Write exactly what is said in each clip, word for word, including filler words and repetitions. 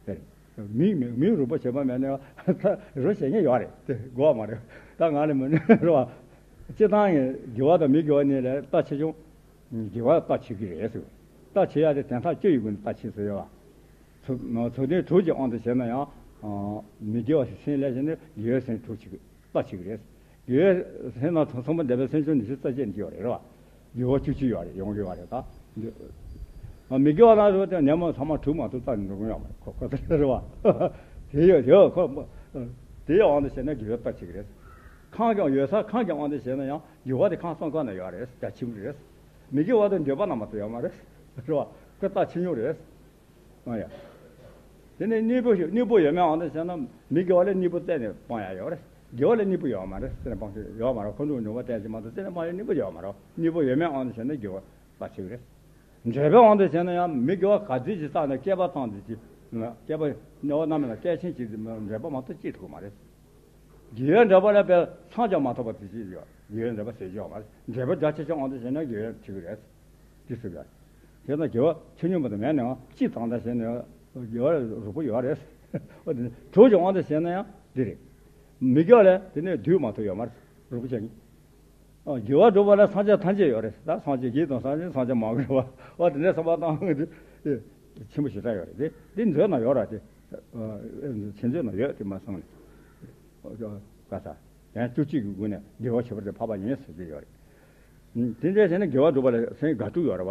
དེ་རེད། མིག་མིག་མིག་རུས་པ་བྱེད་པ་མེད་ནས་ད་རོ་བྱེད་མཁན་ཡོད་རེད། དེ་དགོས་པ་མ་རེད། ད་ང་ལ་མི་ནུས་རེད་བ། སྤྱིར་བཏང་ངས་དགེ་བ་དང་མི་དགེ་བ་གཉིས་ལས་རྟགས་ཆེ་ཆུང་། དགེ་བ་རྟགས་ཆེ་གི་རེད་ཟེར། རྟགས་ཆེ་ཡ་དེ་དོན་དག་བཅུ་ཡི་སྒོ་ནས་རྟགས་ཆེ་ཟེར་ཡོད་བ། ཚུལ་ཚུལ་ཁྲིམས་དྲུག་གི་དབང་དུ་བྱས་ན་ཡང་། མི་དགེ་བ་ཞིག་སེམས་ལས་བྱས་ནས་དགེ་བའི་སེམས་དྲུག་ཆེ་གི་རྟགས་ཆེ་གི་རེད། དགེ་བའི་སེམས་ནང་ཚང་མ་འདས་པའི་སེམས་བྱུང་ཉི་ཤུ་རྩ་བརྒྱད་ཅིག་ཡོད་རེད་བ། དགེ་བ་བཅུ་གཅིག་ཡོད་རེད། ཡོང་གི་ཡོད་རེད་ད། འདི། མི་དགེ་བ་ལ་རོ་དེ་ཉམས་མ་ཚང་མ་དྲུག་མ་གཏོགས་རྩ་ནས་འགྲོ་གི་ཡོད་མ་རེད། ཁོ་ཁོ་ཚོ་རེད་བ། དེ་ཡོད་ཡོད་ཁོ། དེའི་དབང་དུ་བྱས་ན་དགེ་བའི་རྟགས་ཆེ་གི་རེད། ཁམས་ཀྱང་ཡོད་ས་ཁམས་ཀྱི་དབང་དུ་བྱས་ན་ཡང་དགེ་བ་དེ་ཁམས་གསུམ་ཀ་ན་ཡོད་རེད། རྒྱ་ཆེན་པོ་རེད། མི་དགེ་བ་དེ་འདོད་པ་རྣམ་པ་ཚོ་ཡོད་མ་རེད། རེད་བ། ཁོ་རྟགས་ཆེ་ཉུང་རེད། ཨ་ཡ། དེ་ནས་གཉེན་པོ་ཞིག་གཉེན་པོ་ཡོད་མེད་འོང་དུ་བྱས་ན་མི་དགེ་བ་ལས་གཉེན་པོ་བཙལ་ནས་སྤང་ཡ་ཡོད་རེད། དགེ་བ་ལས་གཉེན་པོ་ཡོད་མ་རེད། བཙལ་ནས་སྤང་ཤེས་ཡོད་མ་རེད། ཁོ་ཚོ་ཉོ་བ་བལྟས་ཀྱི་མ་གཏོགས་བཙལ་ནས་སྤང་ཡ་གཉེན་པོ་ཡོད་མ་རེད། གཉེན་པོ་ཡོད་མེད་འོང་དུ་བྱས་ན་དགེ་བ་ལ་ཆེ་བ་རེད། འབྲས་བུ་འོང་དུ་བྱས་ན་ཡང་མི་དགེ་བ་ག་ཚོད་ཅིག་བསགས་ནས་བསྐལ་པ་ཐམས་ཅད་ཀྱི་བསྐལ་པ་ནས་བ་རྣམ་སྨིན་ལ་བསྐལ་ཆེན་གྱི་འབྲས་བུ་མ་གཏོགས་ཅི་ཐོབ་མ་རེད། དགེ་བའི་འབྲས་བུ་ལ་བས་མཚམས་ཀྱང་མ་ཐོབ་པ་དེ་ཅིག་ཡོད། དགེ་བའི་འབྲས་བུ་ཟེར་གྱི་ཡོད་མ་རེད། འབྲས་བུ་རྒྱ་ཆེ་ཆུང་འོང་དུ་བྱས་ན་དགེ་བའི་ཆེ་བ་རེད། ཅི་ཟེར་ག་དེ་ན་དགེ་བ་ཆེ་ཉུང་མ་གཏོགས་མེད་ནའང་སྤྱི་བཏང་ད་བྱས་ནས་དགེ་བ་རུ་པོ་ཡོད་རེད། འོ་དེ་ནི་དྲུག་ཅུ་དབང་དུ་བྱས་ན་ཡང་འདི་རེད། མི་དགེ་བ་ལས་དེ་ནས་བདུན་མ་གཏོགས་ཡོད་མ་རེད། རུ་པོ་ཆེ་ཉིད། ཨ། དགེ་བ་སྒྲུབ་པ་ལ་སངས་རྒྱས་ཐམས་ཅད་ཡོད་རེད། ད་སངས་རྒྱས་བརྒྱད་དང་སངས་རྒྱས་སངས་རྒྱས་མང་གི་རེད་བ། འོ་དེ་འདྲའི་བསམ་པ་བཏང་གི་འདུག་ཆེན་པོ་ཞེ་དྲག་ཡོད་རེད། དེ་འདི་མཛོད་ན་ཡོད་ར་དེ། ཨ། ཆེན་མཛོད་ན་ཡོད་དེ་མ་སོང་ནས། ཨ། ག་ས། ཡང་བཅུ་གཅིག་གི་སྒོ་ནས་དགེ་བ་བྱེད་པ་དེ་འཕགས་པ་ཡིན་ཟེར་གྱི་ཡོད་རེད། དེ་འདྲའི་བྱས་ན་དགེ་བ་སྒྲུབ་པ་ལ་སེམས་དགའ་སྤྲོ་ཡོད་རེད་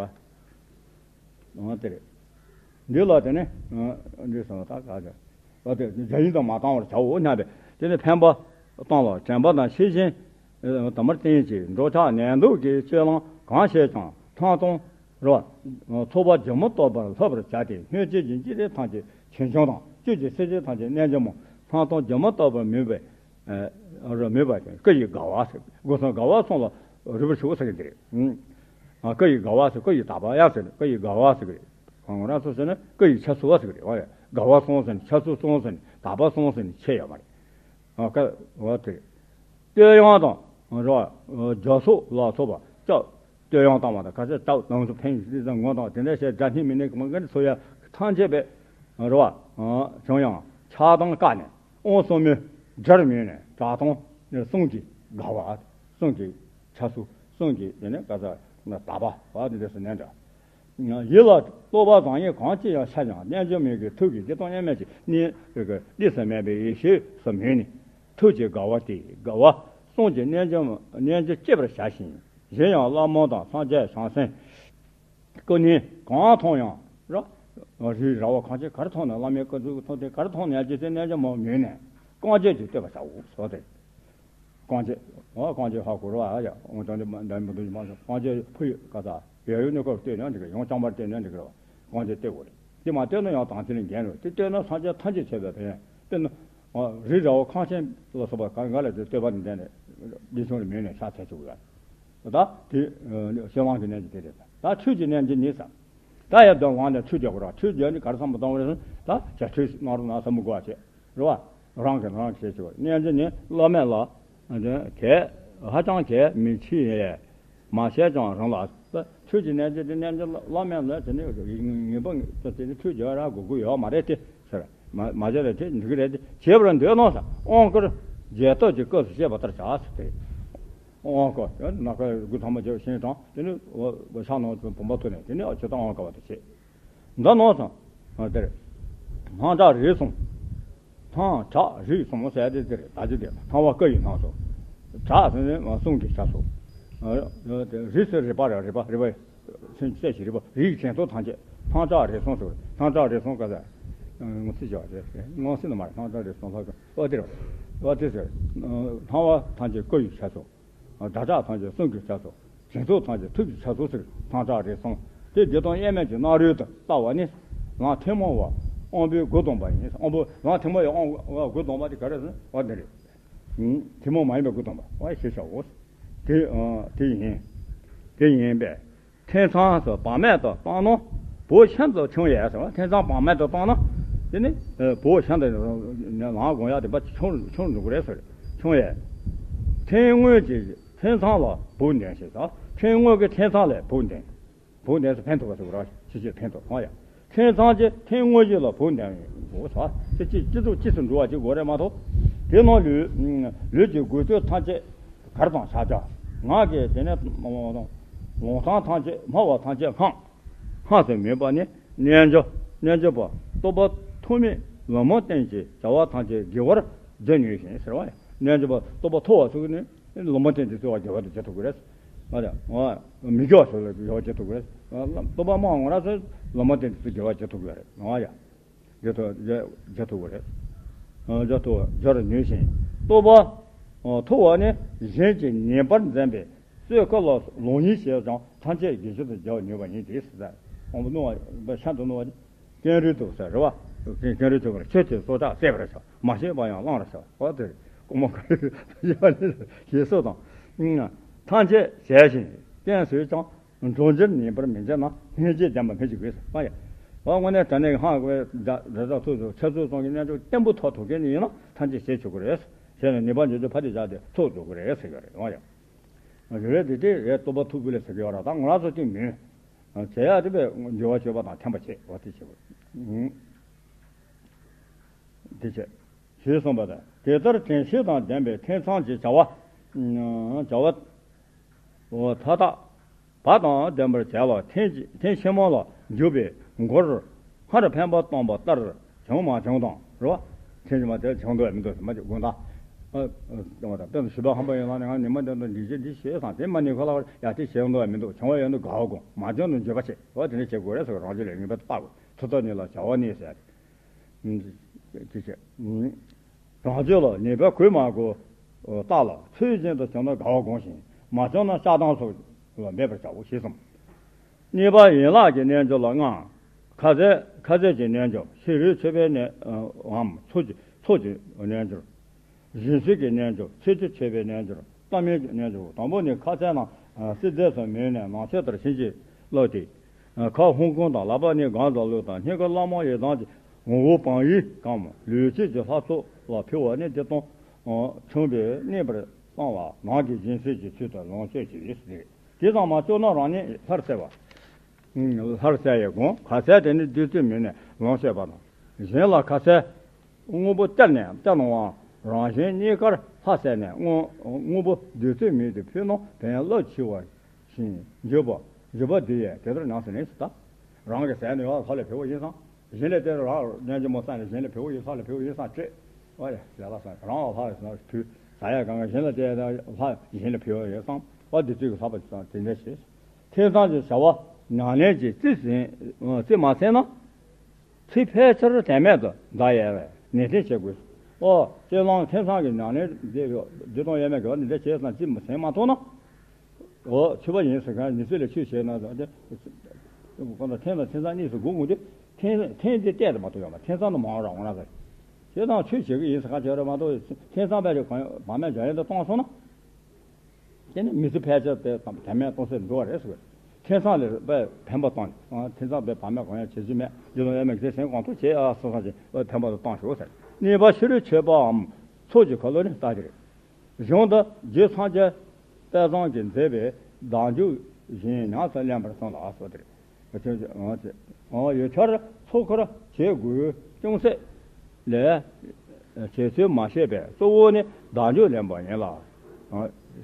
བ། འོ་དེ་རེད། འདི་ལ་དེ་ནི། འདི་སོང་ད་ག་ཟེར། འོ་དེ་རྒྱ་ཡིན་དང་མ་བཏང་བར་བྱའོ་སྙམ་པས་དེ་ནི་ཕན་པ་བཏང་ལ་དྲན་པ་དང་ཤེས་བཞིན་དུ་མར་བསྟེན་ཅིང་འགྲོ་འཆག་ཉལ་འདུག་གི་སྤྱོད་ལམ་གང་བྱས་ཀྱང་ཐང་སྟོང་རོ། ཚོགས་པ་སྒྱུ་མ་ལྟ་བུར་སློབ་པར་བྱ་སྟེ་སྣོད་བཅུད་ཀྱི་སྤྱི་དེ་ཐམས་ཅད་ཆོས་སྐྱོང་དང་བཅུད་ཀྱི་སེམས་ཅན་ཐམས་ཅད་རྣལ་འབྱོར་མ་ཐང་སྟོང་སྒྱུ་མ་ལྟ་བུར་མོས་པའི། རོ་མོས་པ་ཀུ་ཡི་དགའ་བ་ཟེར། སྒོ་གསུམ་དགའ་བ་གསུམ་ལ་རོལ་པར་ཞུགས་ཟེར་གྱི་འདི་རེད། ཀུ་ཡི་དགའ་བ་ཟེར་ཀུ་ཡི་དག་པ་ཡང་ཟེར་ནས་ཀུ་ཡི་དགའ་བ་ཟེར་གྱི་རེད། ཁོང་རང་ཚོ་ཟེར་ན་ཀུ་ཡི་ཆ་སུ་བ་ཟེར་གྱི་རེད། འོ་ཡ། དགའ་བ་གསུམ་ཟེར་ནས་ཆ་སུ་གསུམ་ཟེར་ནས་དག་པ་གསུམ་ཟེར་ནས་ཆེ་ཡོད་མ་རེད། ཨ་ཀ་འོ་དེ་རེད། བསྟོད་དབྱངས་དང་རོ། རྒྱ་སོགས་ལ་སོགས་པ་སྐྱབས། བསྟོད་དབྱངས་བཏང་བ་དང་ཁ་ཆེ་སྐྱབས་དང་སུ་ཕན་ཡོན་ཟང་ངོ་དང་དེ་འདྲ་བྱས་དགྲ་ཐེན་མི་ནས་མང་ཀ་ནས་འཚོ་ཡ་ཐམས་ཅད་པས་རོ། བྱུང་ཡང་ཆགས་སྡང་བཀག་ནས། དབང་གསུམ་མོས་སྒྲར་མོས་ནས་གྲགས་སྟོང་གསུང་གི་དགའ་བ། གསུང་གི་ཆ་སུ། གསུང་གི་དེ་ནས་ག་ས་ན་དག་པ་བ་དེ་འདྲ་སུ་ནས་འདྲ། ཡིད་ལ་རྟོག་པ་བཟང་ངན་གང་ཅི་ཡང་ཤར་ཀྱང་རྣལ་འབྱོར་མའི་གི་ཐུགས་ཀྱི་བདེ་སྟོང་དབྱེར་མེད་ཀྱི་གནས་གནས་སུ་མེད་པའི་ཡེ་ཤེས་སུ་མོས་ནས་ཐུགས་ཀྱི་དགའ་བ་སྟེ་དགའ་བ་གསུང་གི་རྣལ་འབྱོར་རྣལ་འབྱོར་སྐྱེད་པར་བྱ་ཞིང་། གཞན་ཡང་བླ་མ་དང་སངས་རྒྱས་བྱང་སེམས། སྐུ་ནི་གང་མཐོང་ཡང་ར། རི་ར་བ་གང་ཅི་གར་མཐོང་ན་བླ་མའི་སྐུ་གཟུགས་མཐོང་སྟེ་གར་མཐོང་ན་ཅི་སྟེ་རྣལ་འབྱོར་མ་མོས་ནས་རྐང་རྗེས་ཀྱིས་བསྟོད་པར་བྱའོ་ཟེར་བ་དེ། རྐང་རྗེས། འོ་རྐང་རྗེས་ཧ་གོ་ར་བ་ཡ་འོ་ཅང་དེ་མ་འདམ་མི་འདུག་མ་སོང་རྐང་རྗེས་ཕུ་ཡི་ག་ས་ཡ་ཡོད་ནི་ཁོར་བསྟོད་ན་འགྲིག་གི་ཡང་རྐྱང་པར་བསྟོད་ན་འགྲིག་གི་ར་བ་རྐང་རྗེས་བསྟོད་དགོས་རེད། དེ་མ་བསྟོད་ན་ཡང་དང་དེ་ནི་འགན་རེད། དེ་བསྟོད་ན་སངས་རྒྱས་ཐམས་ཅད་ཆོས་པའི་ཕན་ཡོན་བསྟོད་ན། རི་ར་བ་ཁང་ཆེན་ལ་སོགས་པ་གང་ག་ལ་དེ་བསྟོད་པ་འདི་འདྲ་ནས་འདི་ཆུང་ལ་མོས་ནས་ཕྱག་འཚལ་ཆོག་གི་ཡ། ད་དེ་ཤེས་དབང་གི་གནས་ཀྱི་དེ་རེད། ད་ཆོས་ཀྱི་གནས་ཀྱི་ཉིད་ཟེར། ད་ཡར་དོན་ལངས་ནས་ཆོས་རྒྱག་དགོས་ར། ཆོས་རྒྱག་ནི་ག་རེ་བསམ་པ་བཏང་བ་རེད། ད་བྱ་ཆོས་གནང་རོགས་གནང་བསམ་མི་དགོས་པ་བྱེད་རེད་བ། རང་གིས་རང་བྱེད་ཆོག་གནས་ཀྱི་ཉིད་བླ་མེད་ལ་གལ་ཧ་ཅང་གལ་མི་ཆེ་ཡས། མ་བྱས་ཀྱང་རང་ལ། ཆོས་ཀྱི་གནས་ཀྱི་དེ་གནས་ཀྱི་བླ་མེད་ལ་དེ་ནི་ངེས་པ་དེ་ནི་ཆོས་རྒྱག་ར་དགོས་ཀྱི་ཡོད་མ་རེད་དེ་ཟེར། མ་མ་བྱས་ལ་དེ་འགྲིག་གི་རེད་དེ། བྱེད་པར་འདོད་ན་ཟེར། དབང་བསྐུར་རྒྱས་བཏབ་ཀྱི་སྐབས་སུ་བཤད་པ་ལྟར་བྱ་ཟེར་ཏེ། དབང་བསྐུར་ན་ཁ་དགུ་ཐམ་པ་བྱས་ཤིང་དྲང་དེ་ནི་ཕྱག་ནང་བུམ་པ་ཐུག་ནས་དེ་ནི་ཇི་ལྟར་དབང་བསྐུར་བ་དེ་བྱེད། འདི་ནང་དང་། དེར། སྣང་གྲགས་རིག་གསུམ། སྣང་གྲགས་རིག་གསུམ་ཟེར་ཏེ་དེར་ད་ཅི་དེ་སྣང་བ་ཀུ་ཡི་སྣང་སོ། གྲགས་ཟེར་ནས་གསུང་གི་ཆ་སོ། རིག་ཟེར་རིག་པ་ར་རིག་པ་རིག་པ། སེམས་ཅན་ཞིག་རིག་པ་རིག་དྲན་རྟོག་ཐམས་ཅད་སྣང་གྲགས་རིག་གསུམ་ཟེར། སྣང་གྲགས་རིག་གསུམ་ག་ཟེར། ངོ་ཚིག་བྱ་བ་ཟེར། ངོ་ཚིག་ནི་མ་རེད། སྣང་གྲགས་རིག་གསུམ་ལྷག་གི་ཨོ་དེ་རེད། ཨོ་དེ་ཟེར། སྣང་བ་ཐམས་ཅད་ཀུ་ཡི་ཆ་སོ། སྒྲ་གྲགས་ཐམས་ཅད་གསུང་གི་ཆ་སོ། དྲན་རྟོག་ཐམས་ཅད་ཐུགས་ཀྱི་ཆ་སོ་ཟེར། སྣང་གྲགས་རིག་གསུམ། དེ་བདེ་སྟོང་དབྱེར་མེད་ཀྱི་སྣང་རུལ་དུ་ལྟ་བ་ནི། ལམ་ཐུན་མོང་བ་དབང་པོའི་སྒོ་སྡོམ་པ་ཡིན། དབང་པོ་ལམ་ཐུན་མོང་བའི་དབང་པོའི་སྒོ་སྡོམ་པ་དེ་ག་རེ་ཟེར་ན་འོ་དེ་རེད། ཐུན་མོང་མ་ཡིན་པའི་སྒོ་སྡོམ་པ་འོ་ཞེས་བྱའོ། དེ་དེ་ཡིན། དེ་ཡིན་པས། ཐེ་ཚོམ་སུ་བག་མེད་དུ་སྤངས་ན་བོགས་ཤིན་ཏུ་ཆུང་ཡས་ཟེར་བ། ཐེ་ཚོམ་བག་མེད་དུ་སྤངས་ན་དེ་ནི་བོགས་ཤིན་ཏུ་ལམ་སྒོམ་ཡག་དེ་བ་ཆུང་ཆུང་འགྲོ་གི་རེད་ཟེར། ཆུང་ཡས། ཐེ་དངོས་ཀྱི་ཐེ་ཚོམ་ལ་བོགས་འདོན་ཞེས་ཟེར། ཐེ་དངོས་ཀྱི་ཐེ་ཚོམ་ལ་བོགས་འདོན། བོགས་འདོན་ཟེར་ཕན་ཐོགས་པ་ཟེར་བ་ར་ཕྱི་ཕྱིར་ཕན་ཐོགས་གང་ཡ། ཐེ་ཚོམ་གྱི་ཐེ་དངོས་གཞི་ལ་བོགས་འདོན་ འོ་ས་དེ་ཅི་ཅི་ཙུག་ཅི་སུ་འགྲོ་བ་ཅིག་དགོས་རེད་མ་གཏོགས། དེ་ནང་ལུས་ལུས་ཀྱི་འགུལ་སྐྱོད་ཐམས་ཅད་གར་དང་ཤར་བྱ། ངག་གི་དེ་ནས་ལོང་སྟངས་ཐམས་ཅད་སྨྲ་བ་ཐམས་ཅད་སྔགས། སྔགས་སུ་མེད་པ་ནི་རྣལ་འབྱོར། རྣལ་འབྱོར་པ་རྟོགས་པ་ཐོགས་མེད་ལམ་མང་བསྟན་གྱི་བྱ་བ་ཐམས་ཅད་དགེ་བར་བརྗོད་ནུས་ཤིང་ཟེར་བ་ཡང་རྣལ་འབྱོར་པ་རྟོགས་པ་མཐོ་བ་ཚོས་ནི་ལམ་མང་བསྟན་གྱི་བྱ་བ་དགེ་བར་དུ་བྱེད་ཐུབ་ཀྱི་རེད། ང་ཡང་མི་དགེ་བ་ཚོ་ལ་དགེ་བ་བྱེད་ཐུབ་ཀྱི་རེད། རྟོགས་པ་མང་བ་ང་རང་ཚོས་ལམ་མང་བསྟན་གྱི་དགེ་བ་བྱེད་ཐུབ་ཀྱི་རེད། ང་ཡང་བརྗོད་ཐུབ་བརྗོད་ཐུབ་ཀྱི་རེད། བརྗོད་ཐུབ་བརྗོད་ནུས་ཤིང་རྟོགས་པ་མཐོ་བ་ནི་གཞན་གྱིས་ཉན་པར་འཛིན་པའི། སོས་ཀ་ལ་ལོང་ཉིད་བྱས་ཀྱང་ཐམས་ཅད་དགེ་བྱེད་དུ་བྱ་བར་ནུས་པ་ཡིན་ཏེ་ཟེར། དབང་པོ་རྣོ་བ་ཤིན་ཏུ་རྣོ་བ་ཀེང་རུས་དུ་ཟེར་རེད་བ། ཀེང་རུས་དུ་ཁྱོད་ཀྱིས་སྲོག་ཆགས་བསད་པར་བྱ། མ་བྱས་པ་ཡང་བླང་བར་བྱ། འོ་དེ་རེད། ཀོང་མོ་ག་རེ་ཡོད་ནི་ཞེས་སོགས་དང་། ཐམས་ཅད་བྱས་ཤིང་བསྟན་སོས་ཀྱང་། གྲོང་ཁྱེར་ཉན་པར་མི་བྱེད་ན། སྙིང་རྗེ་ལྡན་པ་སྨོས་ཅི་དགོས་ཟེར་བ་ཡ། འོ་དངོས་གནས་དྲང་གནས་ཀྱི་ཧང་གི་དགྲ་དགྲ་ཟླ་ཐུག་ཚོ་ཚེ་ཚོགས་ཚོང་གི་རྣལ་འབྱོར་བརྟན་པོ་ཐོག་ཐུག་མཁན་ནི་ཡིན་ན་ཐམས་ཅད་བྱེད་ཆོག་གི་རེད། བྱས་ནས་ནུས་པ་འཇོག་རྒྱུ་ཕ་དེ་བཞག་སྟེ་ཚོགས་འགྲོ་གི་རེད་ཟེར་གི་རེད་བ་ཡ། རེད་རེད་དེ་དེ་རེད། རྟོགས་པ་ཐུགས་ཕུགས་ལས་ཟེར་གི་ཡོད་ར། ད་ང་རང་ཚོ་གཅིག་མིན། བྱེད་ཡག་དེ་བས་འགྱུར་བ་སྤྱོད་པ་དང་འཐེན་པ་བྱེད་པ་དེ་བྱེད་དགོས། དེ་བྱེད། ཞེས་གསུངས་པ་དང་དེ་ལྟར་དྲན་ཤེས་དང་ལྡན་པའི་ཐེམ་ཚང་གི་བྱ་བ། བྱ་བ། མཐའ་དག་བ་དང་ལྡན་པར་བྱ་བ་ཐེམ་ཐེམ་ཆེན་མོ་ལ་འཇུག་པའི་མགོར་སྔར་ཕན་པ་བཏང་བ་ལྟར་བྱུང་མ་བྱུང་དང་རེད་བ། ཐེམ་ཆེན་མོ་དེ་བྱུང་འདུག་མི་འདུག་མ་དགོངས་དག་ཨ་ཨ་དེ་མ་དང་དཔེར་ན་ཞུ་བ་ཧམ་པ་ཡོད་ན་ནི་ང་ཉི་མ་འདི་འདྲ་འདི་བྱེད་འདི་བྱེད་བསམ་དེ་མ་ནི་ཁོ་ལ་ཡ་དེ་བྱེད་འདུག་མི་འདུག་བྱུང་བ་ཡོད་འདུག་དགའ་བ་དགོངས་མ་བྱུང་ན་འགྱོད་པ་བྱེད་འོ་དེ་འདྲ་བྱེད་དགོས་རེད་ཟེར་བ་རང་རྒྱུད་ལ་ངེས་པར་དུ་དཔག་དགོས། ཚུལ་ལྟར་ནི་ལ་བྱ་བ་ནི་ཟེར། དེ་བྱེད། རང་རྒྱུད་ལ་ནུས་པ་གོས་མ་གོས་རྟགས་ལ་ཚུལ་བཞིན་དུ་བྱུང་ན་དགའ་བ་བསྒོམ་ཞིང་མ་བྱུང་ན་བཤགས་སྡོམ་སོགས་ལ་འབད་པར་བྱའོ་ཞེས་གསུངས། གཉིས་པ་ཡན་ལག་གི་རྣལ་འབྱོར་ལ་ལྔ། ཁ་ཟས་ཁ་ཟས་ཀྱི་རྣལ་འབྱོར་ཕྱི་རོལ་མཆོད་པའི་རྣལ་འམ་ཚོགས་ཀྱི་ཚོགས་ཀྱི་རྣལ་འབྱོར། སྦྱིན་སྲེག་གི་རྣལ་འབྱོར་ཚེ་ཕྱི་མཆོད་པའི་རྣལ་འབྱོར་བཏང་སྙོམས་ཀྱི་རྣལ་འབྱོར། དང་པོ་ནི་ཁ་ཟས་རྣམས་སྲེག་རྫས་སུ་མིན་ནས་ནང་མཆོད་ལྟར་བྱིན་གྱིས་བརླབས་ཏེ། ཁ་ཧུན་ཀུན་དང་ལག་པ་ནི་དགང་བཟའ་ལུགས་དང་སྙིང་ག་བླ་མ་ཡི་དམ་གྱི་ངོ་བོ་བང་ཡིག་གམ་ལུས་སྤྱོད་ཀྱི་ལྷ་ཚོགས་ལ་ཕུལ་བ་ནི་འདི་དང་མཚུངས་པས་གནས་པར་གསང་བ་ནང་གི་སྦྱིན་སྲེག་གི་ཚུལ་དུ་ལོངས་སྤྱོད་ཀྱི་ཡིན། དེ་ཙམ་མ་ལྕོགས་ན་རང་ཉིད་སླར་གསོས་པ། སླར་གསོས་ཡི་དགོངས། ཁ་ཟས་དེ་ནི་བདུད་རྩི་མིན་ནས་ལོངས་སྤྱོད་པ་དང་གཞན་ལ་ཁ་ཟས། དངོས་པོ་སྟེར་ནས་སྟེར་རུང་བ་རང་གཞན་གཉིས་ཀར་ལྷ་བསད་ནས་དངོས་དངོས་པོ་བདུད་རྩི་མིན་དུ་ཕུལ་ན་ཕན་རླབས་ཆེ་བ་ཞིང་འཇུག་པ་འཇུག་པ་འདི་ཡིས་དེ་ལྟར་ཉམས་སུ་ལེན་ཞེས་དང་། རང་གི་ཟས་ནི་ཡང་ལྷ་ལ་ཕུལ་བ་ཡིན་ཙང་གཞན་ལ་སྟེར་རང་རྣལ་འབྱོར་མ་བསགས་ནས་གཞན་ལ་ཕུལ་བ་ཡིན་ལྷ་ལ་ཕུལ་བ་ཡིན་ཙང་སྤྲད། ཨོ་ཡ་ལས་ལྷ་བསགས་རང་ལ་ལྷ་ལ་ཕུལ་ཟ་ཡ་གང་ག་གཞན་ལ་སྟེར་ལྷ་གཞན་ལ་ཕུལ་བ་ཡིན་ཙང་ཨོ་བདུད་རྩི་གི་ལྷག་པ་ཙང་དེ་འདྲ་བྱེད། ཐེམ་ཚང་གི་བྱ་བ་ཉམས་ལེན་གྱི་རྩིས་ཟིན་རྩིས་མ་ཟིན་ན། ཚེ་ཕལ་ཆེར་དོན་མེད་དུ་འདའ་ཡས་པའི་ནན་ཏན་བྱེད་དགོས། ཨོ་སྤྱོད་ལམ་ཐེམ་ཚང་གི་ཉམས་ལེན་འདི་ཡོད་འདི་དང་ཡོད་མེད་གི་ནན་ཏན་བྱས་ཙང་ཅི་མི་ཟིན་མ་ཐུབ་ན། ཨོ་ཆོས་པ་ཡིན་ཟེར་མཁན་ཉི་ཚེ་ལ་ཆོས་བྱས་ན་ད་དེ་ཁོ་ན་ཐེམ་དང་ཐེམ་ཚང་གཉིས་སུ་སྒུག་དགོས་དུས་ཐེམ་ཐེམ་དེ་བལྟས་དུ་མ་ཐུབ་ཡོད་མ་ཐེམ་ཚང་དུ་མ་འོང་ར་འོང་ན་ཟེར། བྱས་ཙང་ཆོས་བྱེད་ཀྱི་ཡིན་ཟེར་མཁན་བྱས་ར་མ་གཏོགས་ཐེམ་ཚང་པས་ཀྱི་གང་བར་མའི་སྦྱང་ཡན་དུ་གཏོང་སོང་ན། དེ་ནི་མི་ཚེ་ཕལ་ཆེར་དེ་དམ་དམ་མེད་གཏོང་སྲིད་འགྲོ་བ་རེད་ཟེར། ཐེམ་ཚང་ལས་པས་ཕན་པ་བཏང་ནས་ཐེམ་ཚང་པས་བར་མ་གང་ཡང་བྱེད་རྒྱུ་མེད་འདི་ལ་ཡང་མེད་ཚེ་སེམས་གང་ཐུབ་བྱེད་ཨ་སོ་སོ་ཅིག་ཕན་པ་དུ་བཏང་ཤོག་ཟེར། གཉིས་པ་ཕྱི་རོལ་མཆོད་པའམ་ཚོགས་ཀྱི་འཁོར་ལོ་ནི་ལྟ་སྟེ་རེད། གཞུང་དུ་རྒྱུད་ཚང་རྒྱ་དཔལ་བཟང་གིས་མཛད་པའི་བདག་འཇུག་བཞིན་ཉམས་སུ་ལེན་པར་གསུངས་ལ་སོགས་ཏེ། ཡུལ་ཆར་ཚོགས་འཁོར་བྱེད་དགོས་ཅུང་ཟད་ལས་བྱེད་ཚུལ་མ་བཤད་པས་གཙོ་བོ་ནི་བདག་འཇུག་ལེན་པ་ཡིན་ལ།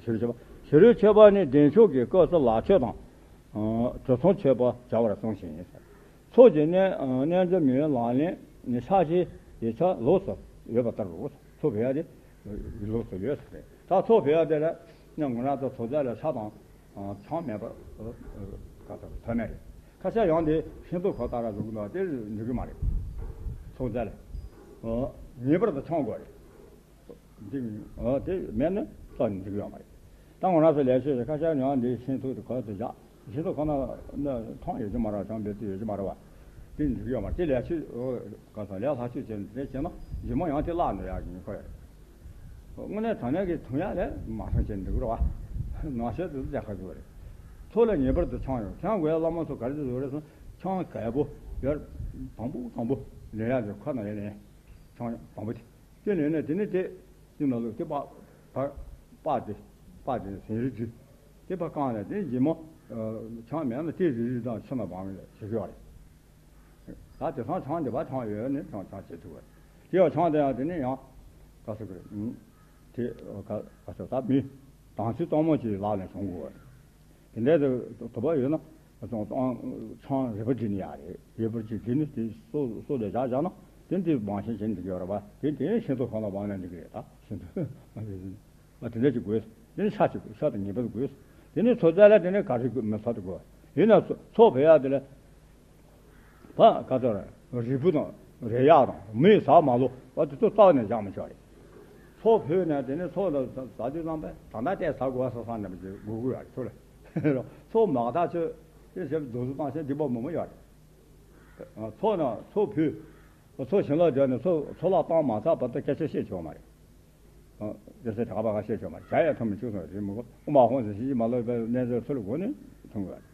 ཕྱི་རོལ་མཆོད་པ་ཕྱི་རོལ་མཆོད་པ་ནི་བདེ་མཆོག་གི་སྐབས་སུ་ལག་མཆོད་དང་། གྲུབ་ཐོབ་མཆོད་པ་བྱ་བར་གསུངས་ཤིང་། ཚོགས་ཀྱི་རྣལ་རྣལ་འབྱོར་མའི་ལག་ལེན་ཕྱག་བཞེས་ཡིག་ཆ་ལོགས་སུ་ཡོད་པ་ལྟར་རོ། ཚོགས་ཕུལ་ཡ་དེ་ལོགས་སུ་ཡོད་ཟེར། ད་ཚོགས་ཕུལ་ཡ་དེ་ལ་ང་རང་ཚོ་ཚོགས་རྫས་ལ་ཕྱག་དང་ཆང་མེད་པར་ག་ཚོད་ཐོན་མེད་རེད། ཁ་ཤས་ཡང་དེ་ཤིང་ཏོག་ཁོ་ལྟ་ར་བཟོ་གི་འདུག་དེ་འགྲིག་གི་མ་རེད། ཚོགས་རྫས་ལ་ངེས་པར་དུ་ཆང་དགོས་རེད། འདི་ཨ་དེ་མེད་ན་རྩ་ནས་འགྲིག་ཡོད་མ་རེད། ད་ང་རང་ཚོ་ལས་བྱེད་ཁ་ཤས་ཡང་འདི་ཤིང་ཏོག་དེ་ག་ཚོད་བཞག་ཤིང་ཏོག་ཁོ་ན་ན་ཐང་ཡོད་ཀྱི་མ་རེད། ཆང་འབེབས་དུས་ཡོད་ཀྱི་མ་རེད་བ། དེ་འགྲིག་ཡོད་མ་རེད། དེ་ལས་བྱེད་ག་ཚོད་ལས་སླ་བཅོས་བྱས་ནས་དེ་བྱས་ན་རྗེས་མ་ཡང་དེ་བརླག་འགྲོ་ཡག་གི་ཉེན་ཁ་ཡོད་རེད། དངོས་གནས་དྲང་གནས་ཀྱི་འཐུང་ཡག་ལས་མ་བསམ་བྱས་འགྲིག་གི་རེད་བ། ནང་བཤད་དུ་རྒྱལ་ཁ་བཟོ་བ་རེད། ཚོགས་ལ་ངེས་པར་དུ་ཆང་ཡོད། ཆང་དགོས་ཡག་བླ་མ་ཚོ་ག་རེ་བཟོ་རེད་ཟེར་ན་ཆང་གལ་པོ་ཡར་དང་པོ་དང་པོ་ལེན་ཡག་དེ་ཁ་ནང་ཡར་ལེན། ཆང་དང་པོ་དེ། དེ་ནས་ནས་དེ་ནས་དེ་དེ་ནང་ལུགས་དེ་པགས་པགས་པགས་དེ་པགས་དེ་ཟན་རིལ་དེ་དེ་པགས་བཀང་ནས་དེ་རྗེས་མ་ཆང་མེད་ན་དེ་རིལ་རིལ་དང་ཆུ་ནང་སྦངས་ནས་བྱེད་ཀྱི་ཡོད་རེད། ད་དེང་སང་ཆང་འདི་པ་ཆང་ཡོད་ནི་ཆང་ཆང་བྱེད་ཐུབ་པ། དེ་ཡང་ཆང་དེ་ཡང་དེ་ནི་ཡང་ག་ཟེར་གི་རེད། དེ་ག་ག་ཟེར་ད་མི་དང་ཚིག་གཙང་མ་ཅིག་ལག་ནས་བྱུང་དགོས། དེ་འདྲའི་དུ་དུ་པ་ཡོད་ན་ཆང་རིལ་པོ་བྲིས་ནི་ཡག་རེད། རིལ་པོ་ཅིག་བྲིས་ནི་དེ་སོ་སོ་ལས་བཞག་བཞག་ན་དེ་འདི་མང་ཤེས་ཤེས་འགྲིག་གི་ཡོད་རེད་པ། དེ་དེ་ཤིང་ཏོག་གང་ལ་བང་ན་འགྲིག་གི་རེད། ད་ཤིང་ཏོག་ཨ་དེ་འདྲ་ཅིག་དགོས། དེ་ནི་ཤ་ཅིག་ཤ་དང་ངེས་པར་དགོས། དེ་ནི་ཚོ་རྫས་ལ་དེ་ནི་ག་རེ་དགོས་མི་ཚོ་དེ་དགོས། ཡིན་ན་ཚོ་ཚོ་བོད་ཡག་དེ་ལ། ཕ་ག་ཚོད་རེད། རིལ་བུ་དང་རིལ་གཡག་དང་མི་ཟ་མ་ལོ་བ་དེ་ཚོ་རྩ་བ་ནས་བཞག་མི་ཆོག་རེད། ཚོ་ཕུལ་ནས་དེ་ནས་ཚོ་ལ་ཟ་དུས་ཙམ་པས་ད་ལྟ་ལྟས་ཟ་དགོས་ས་ས་འདྲ་མི་ཅིག་དགོས་དགོས་ཡ་རེད་ཚོ་ལ། ཚོ་མ་ད་ཚོད་དེ་ཞབས་རྡོ་བཟོ་བཏང་ཤེས་སྡིག་པ་མང་པོ་ཡོད་རེད། ཚོ་ན་ཚོ་ཕུལ། ཚོ་ཞིང་ལ་བསྡད་ནས་ཚོ་ཚོ་ལ་བཏང་མ་ཚར་བར་དུ་སྐད་ཆ་བཤད་ཆོག་མ་རེད། ཨ། དེ་ཚེ་གྲགས་པ་ག་བཤད་ཆོག་མ་རེད། བྱ་ཡང་ཐོན་མི་ཆོག་སོང་རེད་མི་གོ། དབུ་མ་ཧོན་ཟེར་ཞིག་མ་ལོས་པའི་གནས་ཚུལ་ཚུར་སྒོ་ནས་ཐོན་དགོས།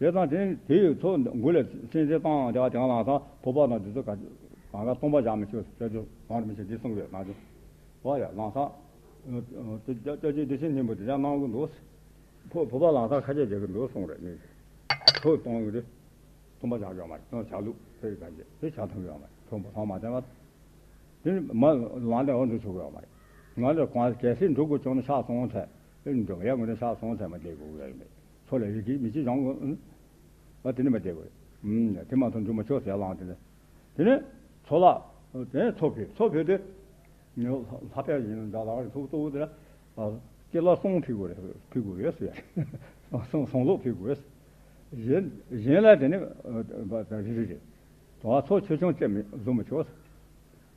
དེ་དང་དེ་དེ་ཡི་ཚོ་འགུལ་ལ་སེམས་ཅན་བཏང་དེ་བ་དེ་ལ་ལང་ཚང་ཕོ་བ་དང་དེ་ཚོ་ག་གང་ག་སྟོང་པ་བཞག་མི་ཆོག་ཅོ་ཅོ་གང་རུ་མི་ཆོག་འདི་གསུང་དགོས་ནང་ཆོ། བ་ཡ་ལང་ཚང་ཅོ་ཅོ་བདེ་ཆེན་སྙིང་པོ་དེ་འདྲ་གནང་གི་འདུག་ཕོ་ཕོ་བ་ལང་ཚང་ཁ་ཆད་བྱེད་གི་འདུག་གསུང་རེད་ནི། ཚོ་གཏོང་གི་རེད། སྟོང་པ་བཞག་ཡོད་མ་རེད། སྟོང་བྱ་ལུགས་ཚེ་ག་རེད་དེ་བྱ་ཐུབ་ཡོད་མ་རེད། ཚོ་མ་ཚང་མ་བསྟན་པ། དེ་ནི་མ་ལང་ལས་འོ་འདུག་ཆོག་གི་ཡོད་མ་རེད། ང་ལ་གང་གལ་སྲིད་འགྲོ་དགོས་བྱུང་ན་ཕྱག་སོང་ཚེ་ཨེ་འགྲོ་ཡ་ངོ་ནས་ཕྱག་སོང་ཚེ་མ་བསྡད་དགོས་ཀྱི་ཡོད་མེད། ཚོ་ལ་ཡི་གེ་མི་གཅིག་སྦྱང་དགོས། ཨ་དེ་ནི་མ་བསྡད་དགོས། ཨུམ་དེ་མ་ཐོན་འགྲོ་མ་ཆོག་ཟེར་ལང་དེ་ནི། དེ་ནི་ཚོ་ལ་དེ་ནི་ཚོ་ཕུལ་ཚོ་ཕུལ་དེ། ལྷ་པས་ཡིན་ན་འདྲ་ལ་ཐུག་ཐུག་དེ་ལ་སྐྱེ་ལ་སོང་ཕུལ་དགོས་རེད། ཕུལ་དགོས་རེད་ཟེར། སོང་སོང་ལོག་ཕུལ་དགོས་རེད། གཞན་གཞན་ལ་དེ་ནི་རི་རི་རེད། དོ་བ་ཚོ་ཆེ་ཆུང་བཅད་མི་བཟོ་མི་ཆོག།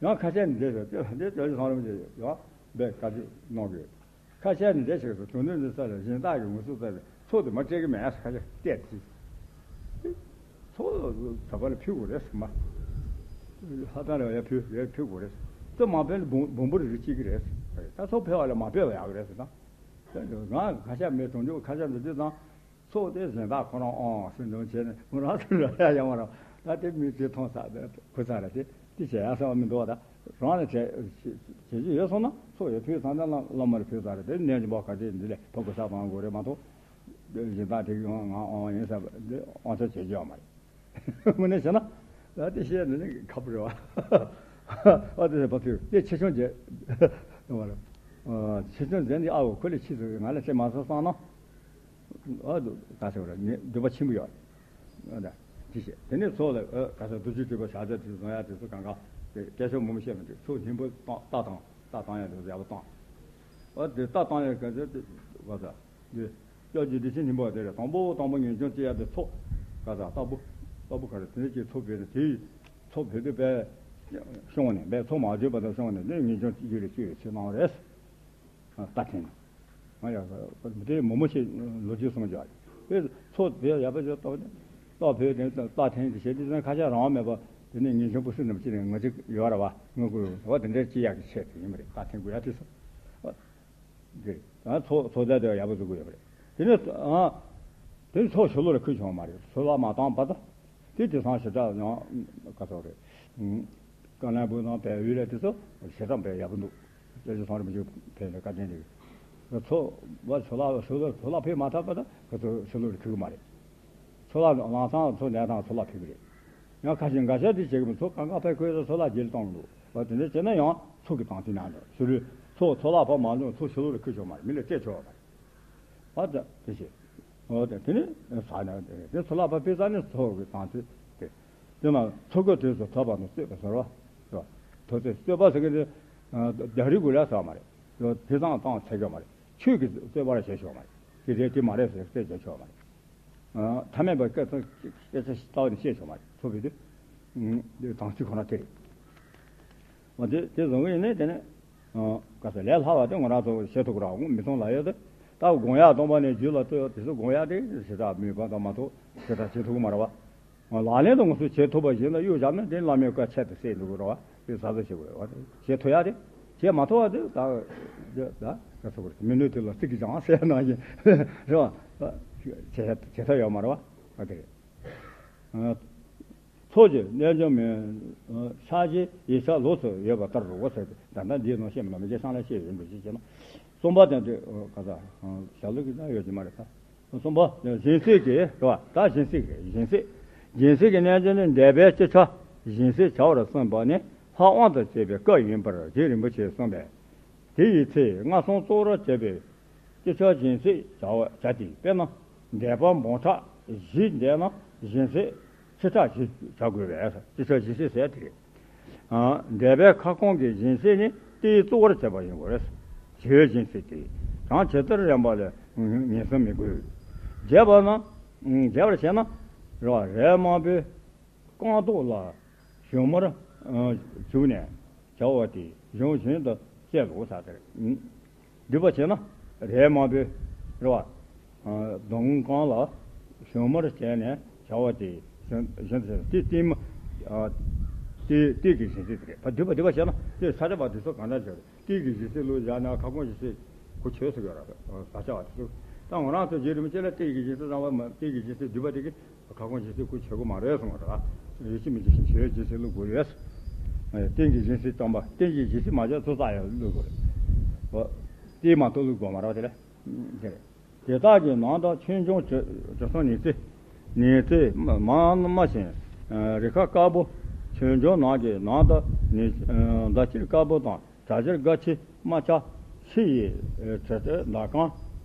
ཡང་ཁ་ཤས་ནི་འདྲེ་ཟེར་ཏེ་འདྲེ་ཅོ་ཅོ་སང་རིམ་གྱི་ཡང་འབད་བཀའ་ཁྲིད་གནང་གི། ཁ་ཤས་ནི་འདྲེ་ཞིག་ཏུ་དོན་དོན་འདི་ས་ལ་གཞན་དག་གི་ངོ་སོ་ས་ལ་ཚོགས་དུ་མ་སྤྲད་གི་མེད་ཁ་ཤས་བལྟས་ཏེ། ཚོགས་ད་པ་ལ་ཕུལ་དགོས་རེད་ཟེར་མ། ལྷ་ཐང་ལ་ཡ་ཕུལ་ཡ་ཕུལ་དགོས་རེད། ཚོགས་མ་ཕུལ་ན་བོང་བོང་བུ་རིགས་གཅིག་གི་རེད། ད་ཚོགས་ཕུལ་བ་ལ་མ་ཕུལ་བ་ཡག་གི་རེད་ཟེར་ད། ང་ཁ་ཤས་མེད་གྲོང་ཆོག་ཁ་ཤས་འདི་དུས་ཙང་། ཚོགས་དེ་གཞན་དག་ཁོ་རང་ཨང་སེམས་འདུན་བྱས་ནས་ཁོ་རང་ཚོ་ལ་ཡ་ཡང་མ་རང་ད་དེ་མི་དེ་མཐོང་ས་དེ་ཁུ་ཚ་ར་དེ་དེ་བྱེད་ཡ་ས་བ་མི་འདུག་བ། ད་རང་ལ་བྱེད་བྱེད་རྒྱུ་ཡོད་སོང་ན་ཚོགས་ཡོད་ཕུལ་ཚང་ད་བླ་མར་ཕུལ་ས་ར་དེ་ནས་ཀྱི་འབོ་ག་དེ་འདི་ལས་ཕ་གུ་ས་བང་དགོས་རེད་མ་གཏོགས་གཞན་དག་དེ་གི་ང་ཨང་ཡིན་ས་དེ་ཨང་ཚོ་བྱེད་རྒྱུ་ཡོད་མ་རེད། དངོས་གནས་བྱས་ན་ད་དེ་བཤད་ནས་ནི་ཁ་བུ་རེད་བ། ཨ་དེ་བ་ཕུལ་དེ་ཆེ་ཆུང་བྱེད་ཡོད་མ་རེད། ཆེ་ཆུང་བྱེད་ནི་ཨ་བོ་ཁོ་ལས་ཕྱི་ཚོ་ང་ལ་བྱེད་མ་སོང་བསམ་ན། ཨ་དུ་ག་ཟེར་བ་རེད། འདོད་པ་ཆེན་པོ་ཡོད་རེད། ཨ་ད་དེ་བཤད་དེ་ནས་ཚོགས་ལ་ཨ་ག་ཟེར་བདུད་རྩི་སྤྲུལ་པ་ཞག་བཅུ་དེ་བཟུང་ཡ་དེ་ཚོ་གང་ག་དེ་སྐད་ཤོད་མང་པོ་བཤད་མི་འདུག་ཚོགས་སྙིང་པོ་བཏང་རྟ་དང་རྟ་བཏང་ཡ་དེ་ཚོ་ཡག་པོ་བཏང་། ཨ་དེ་རྟ་བཏང་ཡ་ག་ཟེར་དེ་ག་ཟེར་དེ་སྐྱབས་ཀྱི་བདེ་ཆེན་སྙིང་པོ་དེ་རེད། དང་པོ་དང་པོ་ངེས་འབྱུང་སྐྱེ་ཡ་དེ་ཚོགས་ག་ཟེར་རྟ་བུ་རྟ་བུ་ག་རེ་དེ་ནས་ཀྱི་ཚོགས་ཕེབས་ནས་དེ་ཚོགས་ཕེབས་དུས་པས་ཤོང་ནས་པས་ཚོགས་མ་བརྗོད་པ་དང་ཤོང་ནས་ནས་ངེས་འབྱུང་སྐྱེ་རེ་སྐྱེ་རེ་ཆེ་གནང་རེད། རྟ་འཐེན། ང་ཡང་དེ་མོ་མོ་ཞིག་ལོ་རྒྱུས་གསུངས་བཞག་རེད། ཚོ་དེ་ཡག་པོ་ཞིག་ཏོག་ཏོག་བོད་དེ་རྟ་འཐེན་དེ་བྱེད་དུས་ཙང་ཁ་ཤས་རང་མེད་པ་དེ་ནས་ངེས་འབྱུང་པུ་སུ་ནམ་ཅི་ནས་ང་ཅིག་ཡོད་ར་བ་ངུ་གུ་ཡོད་བ་དེ་འདྲའི་སྐྱེ་ཡག་གི་ཆེད་དུ་ཡིན་པ་རེད། རྟ་འཐེན་དགོས་ཡ་དེ་སོ། དེ་ཚོ་ཚོ་རྫས་དེ་ཡག་པོ་བཟོ་དགོས་ཡོད་པ་རེད། དེ་ནས་དེ་ཚོ་ཞོ་ལོ་རེ་ཁུལ་བྱུང་བ་མ་རེད། ཚོ་ལ་མ་བཏང་བ་དང་། དེ་དེང་སང་ཞེ་དྲག་ཡང་ག་ཚོད་རེད། ཀ་ནས་བུ་དང་བལ་ཡུལ་ལ་དེ་ཚོ་ཞེ་དྲག་བལ་ཡག་པོ་འདུག་སྐྱབས་རྗེ་ཚང་རིན་པོ་ཆེ་ཕེབས་ནས་བཀའ་དྲིན་རེད། ཚོ་བ་ཚོ་ལ་ཚོ་ལ་ཚོ་ལ་ཕེབས་མ་ཐག་པ་དང་ཁོ་ཚོ་ཤོ་ལོ་རེ་ཁུག་གི་མ་རེད། ཚོ་ལ་ལང་ཚང་ཚོ་ནས་དང་ཚོ་ལ་ཕེབས་གི་རེད། ཡང་ཁ་ཤས་འགའ་ཤས་དེ་བྱེད་གི་མི་ཚོ་གང་ག་ཕེབས་ཁོས་ཚོ་ལ་རྒྱལ་གཏོང་གི་འདུག་བ། དེ་འདྲ་བྱས་ན་ཡང་ཚོ་གི་དང་དེ་ནང་དུ་ཤོ་ལོ་ཚོ་ཚོ་ལ་ཕ་མ་འདུག་ཚོ་ཤོ་ལོ་རེ་ཁུག་ཆོག་མ་རེད། མི་ལ་སྤྲད་ཆོག་མ་རེད། ཨ་ད་དེ་བྱས། ཨོ་དེ་དེ་ནི་ས་ནས་དེ་ཚོ་ལ་ཕ་ཕེབས་ས་ནི་ཚོ་གི་དང་དེ་དེ་དེ་ན་ཚོ་གི་དུས་སུ་ཐོབ་པ་ནི་རྩོད་པ་ཟེར་བ་ཟེར་བ། ཐོབ་ཚེ་རྩོད་པ་ཟེར་གི་དེ་རྒྱ་རིགས་གུ་ལ་ཟེར་བ་མ་རེད། དེ་ཚང་བཏང་ཚད་ཡོད་མ་རེད། ཆོས་ཀྱི་རྩོད་པ་ར་བྱེད་ཆོག་མ་རེད། དེ་དེ་དེ་མ་རེད་ཟེར་རྩོད་བྱེད་ཆོག་མ་རེད། ཐ་མལ་པའི་སྐད་ཆ་སྐད་ཆ་ཞིག་རྩ་བ་ནས་བཤད་ཆོག་མ་རེད། ཚོ་བོད་དུ་དང་ཚིག་ཁོ་ན་དེ་རེད། འོ་དེ་དེ་བཟོ་གི་ཡིན་ནའི་དེ་ནས་ག་ས་ལས་སླ་བ་དེ་ང་རང་ཚོ་བྱེད་ཐུབ་ཀྱི་ར་མི་མཐོང་ལ་ཡོད་དེ། ད་དགོངས་ཡག་སྟོང་པ་ནས་རྒྱུད་ལ་ལྟོས་དེ་ཚོ་དགོངས་ཡག་དེ་ཞེ་དྲག་མོས་པ་དང་མ་གཏོགས་ཞེ་དྲག་བྱེད་ཐུབ་ཀྱི་མ་རེད་བ། ལག་ལེན་དུ་ང་ཚོས་བྱེད་ཐུབ་པ་ཞིག་ལ་གཡུག་བཞག་ན་དེ་བླ་མའི་བཀའ་ཆད་དུ་གསལ་འགྲོ་གི་རེད་བ། དེ་གཟབ་གཟབ་བྱེད་དགོས་རེད་བ། བྱེད་ཐུབ་ཡག་དེ་བྱེད་མ་ཐུབ་བ་དེ་ད་ད་ག་ཚོད་དགོས་རེད། མི་ནུས་དེ་ལ་ཚིག་གིས་སྦྱང་ཟེར་ནང་བཞིན་རེད་བ། བྱེད་བྱེད་ཐབས་ཡོད་མ་རེད་བ། ཨ་དེ་རེད། ཚོགས་ཀྱི་རྣལ་འབྱོར་མའི་ཕྱག་རྗེས་ཡིག་ཆ་ལོགས་སུ་ཡོད་པ་ལྟར་རོ་ཟེར་ཏེ། ད་ལྟ་འདིའི་ནང་བཤད་མི་ལ་མི་བྱེད་ཤང་ལ་བཤད་ཡིན་པ་ཞིག་བྱས་ན། གསུམ་པ་དེ་དེ་ག་ས་ཞྭ་ལུ་གི་ད་ཡོད་ཀྱི་མ་རེད་ད། གསུམ་པ་སྦྱིན་སྲེག་གི་རེད་བ། ད་སྦྱིན་སྲེག་གི་སྦྱིན་སྲེག་ སྦྱིན་སྲེག་གི་རྣལ་འབྱོར་ནི་འདས་པའི་ཅི་བྱ་སྦྱིན་སྲེག་བྱ་བར་གསུངས་པ་ནི་ལྷ་དབང་དུ་བྱས་པའི་སྐབས་ཡིན་པར་རྗེ་རིན་པོ་ཆེས་གསུངས་པས། དེ་ཡི་ཚེ་སྔ་སོང་གཙོ་བོར་བྱས་པའི་ཅི་བྱ་སྦྱིན་སྲེག་བྱ་བ་བྱ་སྟེ། དཔེར་ན་འདས་པ་འབུམ་ཕྲག་བཞི་འདས་ན་སྦྱིན་སྲེག་ཕྱིར་ཕྲག་བཞི་བྱ་དགོས་པས། ཅི་བྱ་སྦྱིན་སྲེག་ཟེར་དེ་རེད། ཨ། འདས་པའི་ཁ་སྐོང་གི་སྦྱིན་སྲེག་ནི་དེའི་གཙོ་བོར་བྱེད་པ་ཡིན་དགོས། བྱེ་བའི་སྦྱིན་སྲེག་དེ་གྲངས་ཇི་ལྟར་རན་པ་ལས་ངེས་སུ་མི་དགོས། རྒྱས་པ་ན། རྒྱས་པར་བྱས་ན། རེད་བ། རས་དམར་པོའི་རྐང་ཐོག་ལ་ཞུན་མར་བྱུགས་ནས་བྱ་བ་དེ་གཞུང་བཞིན་དུ་བྱས་ལོ་ཟེར་དེ་རེད། བསྡུས་པ་བྱས་ན། རས་དམར་པོའི་རེད་བ། མདུང་རྐང་ལ་ཞུན་མར་བྱས་ནས་བྱ་བ་དེ་བཞིན་བཞིན་དུ་བྱས། དེ་ཏིལ་མ། ཨ། ཏིལ་ཏིལ་གྱི་སྦྱིན་སྲེག་དེ་རེད། ད་བསྡུས་པ་བསྡུས་པ་བྱས་ན་དེ་ས་སྐྱ་པ་དེ་ཚོ་གང་འདྲ་བྱས་རེད། ཏིལ་གྱི་སྦྱིན་སྲེག་བླུགས་བཞག་ན་ཁ་སྐོང་སྦྱིན་སྲེག་གོ་ཆོད་ཟེར་གྱི་ཡོད་རེད། ས་སྐྱ་པ་དེ་ཚོ། ད་ང་རང་ཚོ་རྗེ་རིན་པོ་ཆེ་ལ་ཏིལ་གྱི་སྦྱིན་སྲེག་བཏང་བ་མ། ཏིལ་གྱི་སྦྱིན་སྲེག་བསྡུས་པ་དེ་གི་ཁ་སྐོང་སྦྱིན་སྲེག་གོ་ཆོད་གི་མ་རེད་གསུངས་པ་རེད། ཡིད་ཆེས་མི་བྱེད་ཞིང་བྱེ་བའི་སྦྱིན་སྲེག་བླུགས་དགོས་ཡོད། ཏིལ་གྱི་སྦྱིན་སྲེག་བཏང་བ། ཏིལ་གྱི་སྦྱིན་སྲེག་མ་བྱས་ཚོ་ས་ཡང་བླུགས་དགོས་རེད། ཏིལ་མ་གཏོགས་བླུགས་དགོས་མ་རེད་པ། དེ་ལ་དེ་རེད། དེ་དག་གི་ནང་དུ་ཆོས་འབྱུང་བྱེ་བྲག་ནི་ཚེ། ནི་ཚེ་མ་མ་བཞིན་རི་ཁ་དཀར་པོ། ཆོས་འབྱུང་ནང་གི་ནང་དུ་ནི་ཟླ་ཕྱེད་དཀར་པོ་དང་། བྲག་ཆེན་སྒ་ཆེ་རྨ་བྱ་ཕྱི་ཡི་བྲག་ཆེན་ཟླ་གང་།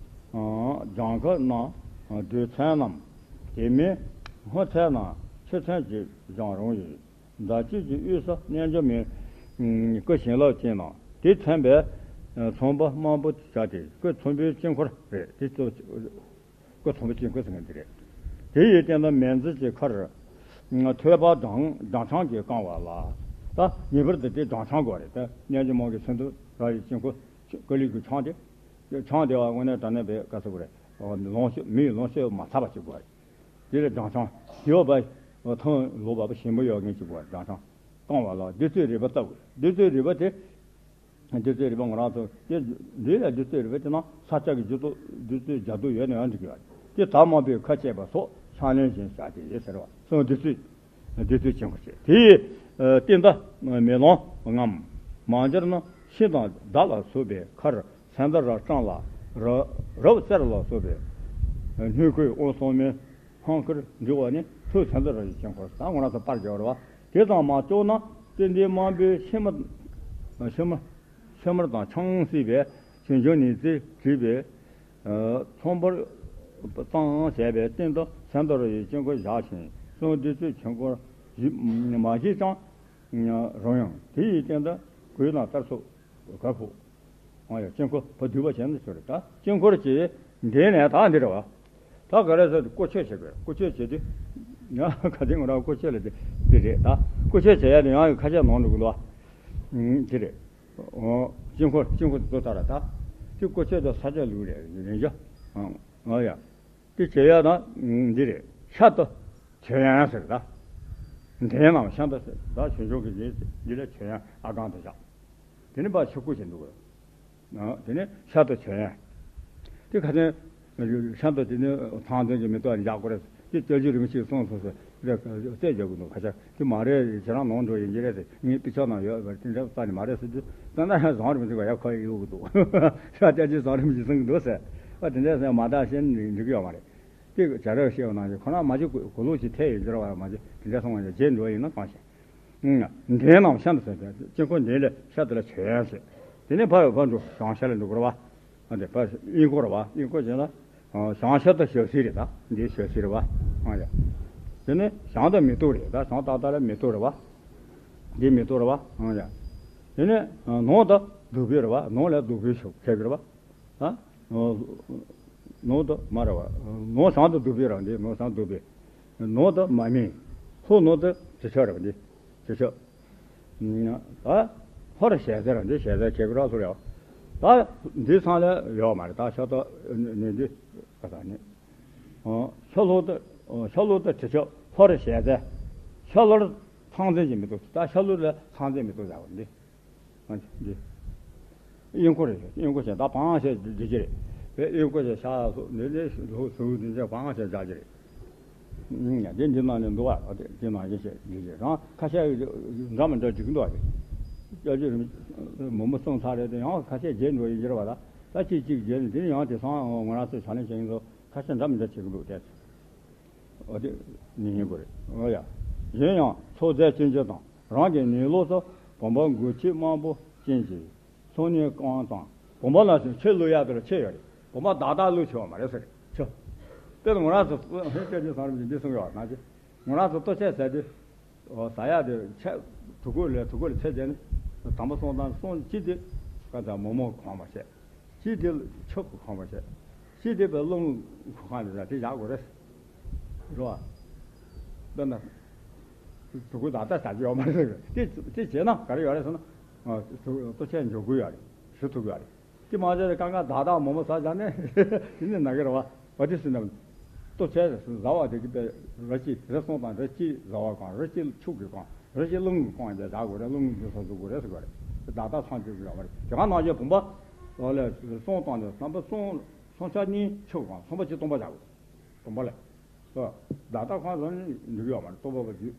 ལྗང་ཁུ་རྣམས་རྡུལ་ཚོན་རྣམས། དེ་མིན་སྔོ་ཚལ་རྣམས་ཆུ་ཚན་གྱིས་སྦྱང་རུང་ཡི། ཟླ་དཀྱིལ་གྱི་དབུས་སུ་རྣལ་འབྱོར་མའི་སྐུ་བྱིན་རླབས་ཅན་རྣམས། དེ་མཚོན་པའི་ཚོམ་བུ་དམར་པོ་བྱ་སྟེ་སྐུ་ཚོམ་བུའི་དཀྱིལ་འཁོར་རེད། དེ་ཚོ་སྐུ་ཚོམ་བུའི་དཀྱིལ་འཁོར་ཟེར་མཁན་དེ་རེད། དེ་ཡི་སྟེང་དུ་མེ་འཛིན་གྱི་མཁར་ཐོད་པ་སྦྲང་སྦྲང་ཆང་གིས་བཀང་བ་ལ། ད་ངེས་པར་དུ་དེ་སྦྲང་ཆང་དགོས་རེད། ད་རྣལ་འབྱོར་མ་གི་མཚོན་དུ་ར་ཡི་དཀྱིལ་འཁོར་ཀ་ལི་གི་ཆང་དེ། ཆང་དེ་བ་དངོས་གནས་དྲང་གནས་པའི་དཀའ་ཚེགས་རེད། ལོངས་སྤྱོད་མིའི་ལོངས་སྤྱོད་མ་ཚར་བ་ཅིག་དགོས་རེད། དེ་ལ་སྦྲང་ཆང་ཞེས་པ་ཐང་ལོ་བ་པ་ཞིམ་པོ་ཡོད་མཁན་ཅིག་དགོས་རེད། སྦྲང་ཆང་བཏང་བ་ལ་བདུད་རྩིའི་རིལ་བུ་བཏབ་དགོས། བདུད་རྩིའི་རིལ་བུ་དེ། བདུད་རྩིའི་རིལ་བུ་ང་རང་ཚོ་དེ་འདི་ལ་བདུད་རྩིའི་རིལ་བུ་དེ་ནང་ས་སྐྱ་གི་རྒྱུ་ཚོགས་བདུད་རྩིའི་ལྗགས་རྡུལ་ཡོད་ན་ཡང་འགྲིག་གི་ཡོད་རེད། དེ་དག་དམར་པོའི་ཁ་བཅད་པ་སོགས་ཕྱག་ལེན་བཞིན་བྱ་སྟེ་ཟེར་བ་སོང་། བདུད་རྩི། བདུད་རྩིའི་དཀྱིལ་འཁོར་བཅས་དེའི་སྟེང་དུ་མེ་ལོང་ངམ། མ་འབྱར་ན་ཤིང་དང་མདའ་ལ་སོགས་པའི་མཁར་ཙནྡྲ་བཀྲམ་ལ། རབ་རབ་གསེར་ལ་སོགས་པའི་སྣོད་ཁུའི་དབུ་སྲོང་མའི་སྔོ་ཁུར་འབྲི་བ་ནི་ཐུགས་ཙནྡྲ་ཡི་དཀྱིལ་འཁོར། ད་ང་རང་ཚོ་པར་རྒྱག་རེད་བ། དེ་དང་མ་ལྕོགས་ན་ཙན་དན་དམར་པོའི་ཕྱེ་མ། ཕྱེ་མ། ཕྱེ་མར་དང་ཆང་བསྲེས་པའི་ཆོས་འབྱུང་ནི་ཚེ་བྲིས་པའི་ཚོམ་བུར་བཏང་བྱས་པའི་སྟེང་དུ་ཙནྡྲ་ཡི་དཀྱིལ་འཁོར་བཞག་ཅིང་གསུང་བདུད་རྩིའི་དཀྱིལ་འཁོར་མ་བཞེས་ཀྱང་རུང་ཡང་དེ་ཡི་སྟེང་དུ་གོས་དང་གཏེར་སོགས་གར་ཕོག། ཨ་ཡ། དཀྱིལ་འཁོར་བ་བསྡུས་པ་བྱས་ན་ཆོག་རེད། ད་དཀྱིལ་འཁོར་གྱི་འདི་ནས་ད་འདི་རེད་བ། ད་ག་རེ་ཟེར་ཏེ་བཀོལ་སྤྱོད་བྱེད་དགོས། བཀོལ་སྤྱོད་བྱེད་དུས་ཡང་ག་དེ་ང་རང་བཀོལ་སྤྱོད་ལ་དེ་འདི་རེད། ད་བཀོལ་སྤྱོད་བྱེད་ཡ་དེ་ཡང་ཁ་ཤས་ནང་འགྲོ་གི་འདུག་བ། ཨུམ། འདི་རེད། ཨོ། དཀྱིལ་འཁོར་དཀྱིལ་འཁོར་དུ་ལྟ་ར། ད་དེ་བཀོལ་སྤྱོད་དུ་ས་ཆ་ལུགས་རེད། རེད་འཇོ། ཨ་ཡ། དེ་བྱེད་ཡ་ད་འདི་རེད། ཤ་དུ་བྱེད་ཡ་ཟེར། ད་འདྲེན་ནམ་ཤ་དུ་ཟེར། ད་ཆོས་འབྱུང་གི་འདི་འདི་ལ་བྱེད་ཡ་ཨ་གང་དུ་བཞག་དེ་ནི་ཕར་ཆུ་བསྐོལ་བྱེད་འདུག་གས། དེ་ནི་ཤ་དུ་བྱེད་ཡ། དེ་ཁ་སང་ཤ་དུ་དེ་ནི་ཚང་དོན་གྱི་མེ་ཏོག་འཇགས་དགོས་རེད། དེ་སྐྱབས་རྗེ་རིན་པོ་ཆེས་གསུངས་སོང་ཟེར། དེ་རྩད་རྒྱག་གི་འདུག་ཁ་ཤས། དེ་མ་རེད། ཁྱེད་རང་ནང་འགྲོ་ཡིན་གྱི་རེད་ཟེར། ངའི་དཔེ་ཆ་ནང་ཡོད་པ་དེ་འདྲ་རྩ་ནས་མ་རེད་ཟེར་དུས། ད་ནི་བཟང་རིན་པོ་ཆེ་ག་ཡ་ཁོ་ཡི་ཡོད་གི་འདུག་ཤ་སྐྱབས་རྗེ་བཟང་རིན་པོ་ཆེས་གསུང་གི་འདུག་ཟེར། ཨ། དེ་འདྲ་ཟེར་མ་བཏང་ཞེན་འགྲིག་གི་ཡོད་མ་རེད། དེ་བྱ་རབས་ཤེས་པ་ནང་བཞིན་ཁོ་རང་མ་གཅིག་གོ་ལོག་ཅིག་ཐལ་ཡོད་འགྱུར་བ་མ་གཅིག་དེ་འདྲ་སོང་བ་ཡང་རྗེས་འགྲོ་ཡིན་ན་གང་ཤེས། འདྲེན་ནམ་ཤ་དུ་ཟེར་ཏེ་དཀྱིལ་འཁོར་འདི་ལས་ཤ་དུ་ལ་བྱོན་ཟེར། དེ་ནས་ཕར་ཕར་འགྲོ་བྱང་ཤ་ལ་འགྲོ་དགོས་རེད་བ། ཨ། དེ་ཕར་དབྱིན་སྐོར་རེད་བ། དབྱིན་སྐོར་བྱས་ན་བྱང་ཤ་དུ་ཞབས་བསིལ་རེད། ད་འདི་ཞབས་བསིལ་རེད་བ། ཨ་ཡ། དེ་ནས་བྱང་དུ་མེ་ཏོག་རེད། ད་བྱང་ཏག་ཏག་ལ་མེ་ཏོག་རེད་བ། འདི་མེ་ཏོག་རེད་བ། ཨ་ཡ། དེ་ནས་ནོར་དུ་བདུག་སྤོས་རེད་བ། ནོར་ལ་བདུག་སྤོས་ཞུ་ཁེལ་གི་རེད་བ། ད་ནོར་དུ་མ་རེད་བ། ནོར་བྱང་དུ་བདུག་སྤོས་རེད་བ། འདི་ནོར་བྱང་བདུག་སྤོས། ནོར་དུ་མ་སྨིན། ལྷོ་ནོར་དུ་དྲི་ཆབ་རེད་བ། འདི་དྲི་ཆབ། ད་ལྷོར་ཞལ་ཟས་རེད་བ། འདི་ཞལ་ཟས་ཁེལ་གི་རེད་བ། ད་འདི་ཚང་ལ་ཡོད་མ་རེད། ད་ཤ་དུ་ནི་འདི་ག་ས་ནི། ཤ་ལྷོ་དུ། ཤ་ལྷོ་དུ་དྲི་ཆབ། ལྷོར་ཞལ་ཟས། ཤ་ལྷོར་ཚང་ཚིང་གི་མེ་ཏོག་ད་ཤ་ལྷོ་ལ་ཚང་ཚིང་མེ་ཏོག་བཞག་པ་འདི། ཨ། འདི་དབྱིན་སྐོར་རེད། དབྱིན་སྐོར་བྱས་ད་བང་ཞེས་འབྲི་གི་རེད། བས་དབྱིན་སྐོར་བྱས་ཤ་སོགས་འདི་ནས་ལྷོ་ཟུར་འདི་འདྲ་བང་ཞེས་བཞག་གི་རེད། ཨ། འདི་འདི་ནང་ནས་འདུག་བ། འདི་ནང་བཞིན་བྱས་འབྲི་གི་རེད། རང་ཁ་ཤས་འདྲ་མི་འདྲ་འབྲི་གི་འདུག་བ། དེ་སྐྱབས་རྗེ་རིན་པོ་ཆེ་མང་པོ་གསུངས་ཚར་རེད་དེ། ཡང་ཁ་ཤས་བརྗེད་འགྲོ་ཡིན་གྱི་རེད་བ། ད་ད་གཅིག་གཅིག་བརྗེད་ནས་དེ་ནས་ཡང་དེང་སང་ང་རང་ཚོས་ཕྱག་ལེན་བྱེད་མཁན་ཚོ་ཁ་ཤས་འདྲ་མི་འདྲ་བྱེད་ཀྱི་འདུག་དེ། འོ་དེ་ཉན་དགོས་རེད། འོ་ཡ། གཞན་ཡང་ཚོགས་རྫས་སྐྱོན་ཅན་དང་རང་གི་ནད་ལོགས་སུ་བུམ་པ་འགུལ་བྱེད་དམར་པོ་ཅན་གྱི་ཚོགས་གཉིས་རྐང་དང་། བུམ་པ་ལ་ཆུ་བླུག་ཡག་དེ་ལ་ཆུ་ཡོད་རེད། བུམ་པ་བདག་བདག་བླུག་ཆོག་མ་རེད་ཟེར། ཆུ། དེ་ལ་ང་རང་ཚོ་ཧེ་སྐད་ཆ་བཟང་རིམ་གྱིས་འདི་གསུང་ཡོད་ན་ཅི། ང་རང་ཚོ་ལྟོ་ཆས་ཟ་དུས། ཟ་ཡག་དེ་ཆ། དུ་ཁུག་ལས་དུ་ཁུག་ལ་ཚད་བྱས་ནས། དང་པོ་སོང་དང་སོང་གཅིག་དེ། ཀ་ད་མོག་མོག་གང་བ་བྱས། གཅིག་དེ་ཆུ་གང་བ་བྱས། གཅིག་དེ་བའི་རླུང་གང་ལ་ར་དེ་བཞག་དགོས་རེད། རེད་བ། དཔེར་ན། དུ་ཁུག་ད་ལྟ་ཟ་རྒྱུ་ཡོད་མ་རེད། དེ་དེ་བྱས་ན་ག་རེ་ཡོད་རེད་ཟེར་ན། ལྟོ་ཆས་འཇོག་དགོས་ཡོད་རེད། ཞུ་ཐུབ་ཡོད་རེད། དེ་མ་བྱས་ཏེ་ཀ་ཀ་བདག་བདག་མོག་མོག་ཟ་བཞག་ནས་དེ་ནི་ན་གི་རེད་བ། འོ་དེ་སུ་ནམ། ལྟོ་ཆས་ཟ་བ་དེ་གི་པའི་ར་ཅི་ར་སོང་དང་ར་ཅི་ཟ་བ་གང་། ར་ཅི་ཆུ་གི་གང་། ར་ཅི་རླུང་གི་གང་ཡང་བཞག་དགོས་རེད། རླུང་གི་སོ་སོ་དགོས་རེད་ཟེར་བ་རེད། བདག་བདག་ཚང་གཅིག་ཡོད་མ་རེད། དེ་ག་ནང་བཞིན་བུམ་པ་ལ་སོང་དང་ནི་བསམ་པ་སོང་སོང་ཆ་གཉིས་ཆུ་གི་གང་། སོང་པ་གཅིག་སྟོང་པ་བཞག་དགོས། སྟོང་པ་ལ། བདག་བདག་ཁོང་ཚོ་ནི་འགྲིག་ཡོད་མ་རེད། ལྟོ་བ་བ་རྒྱུ།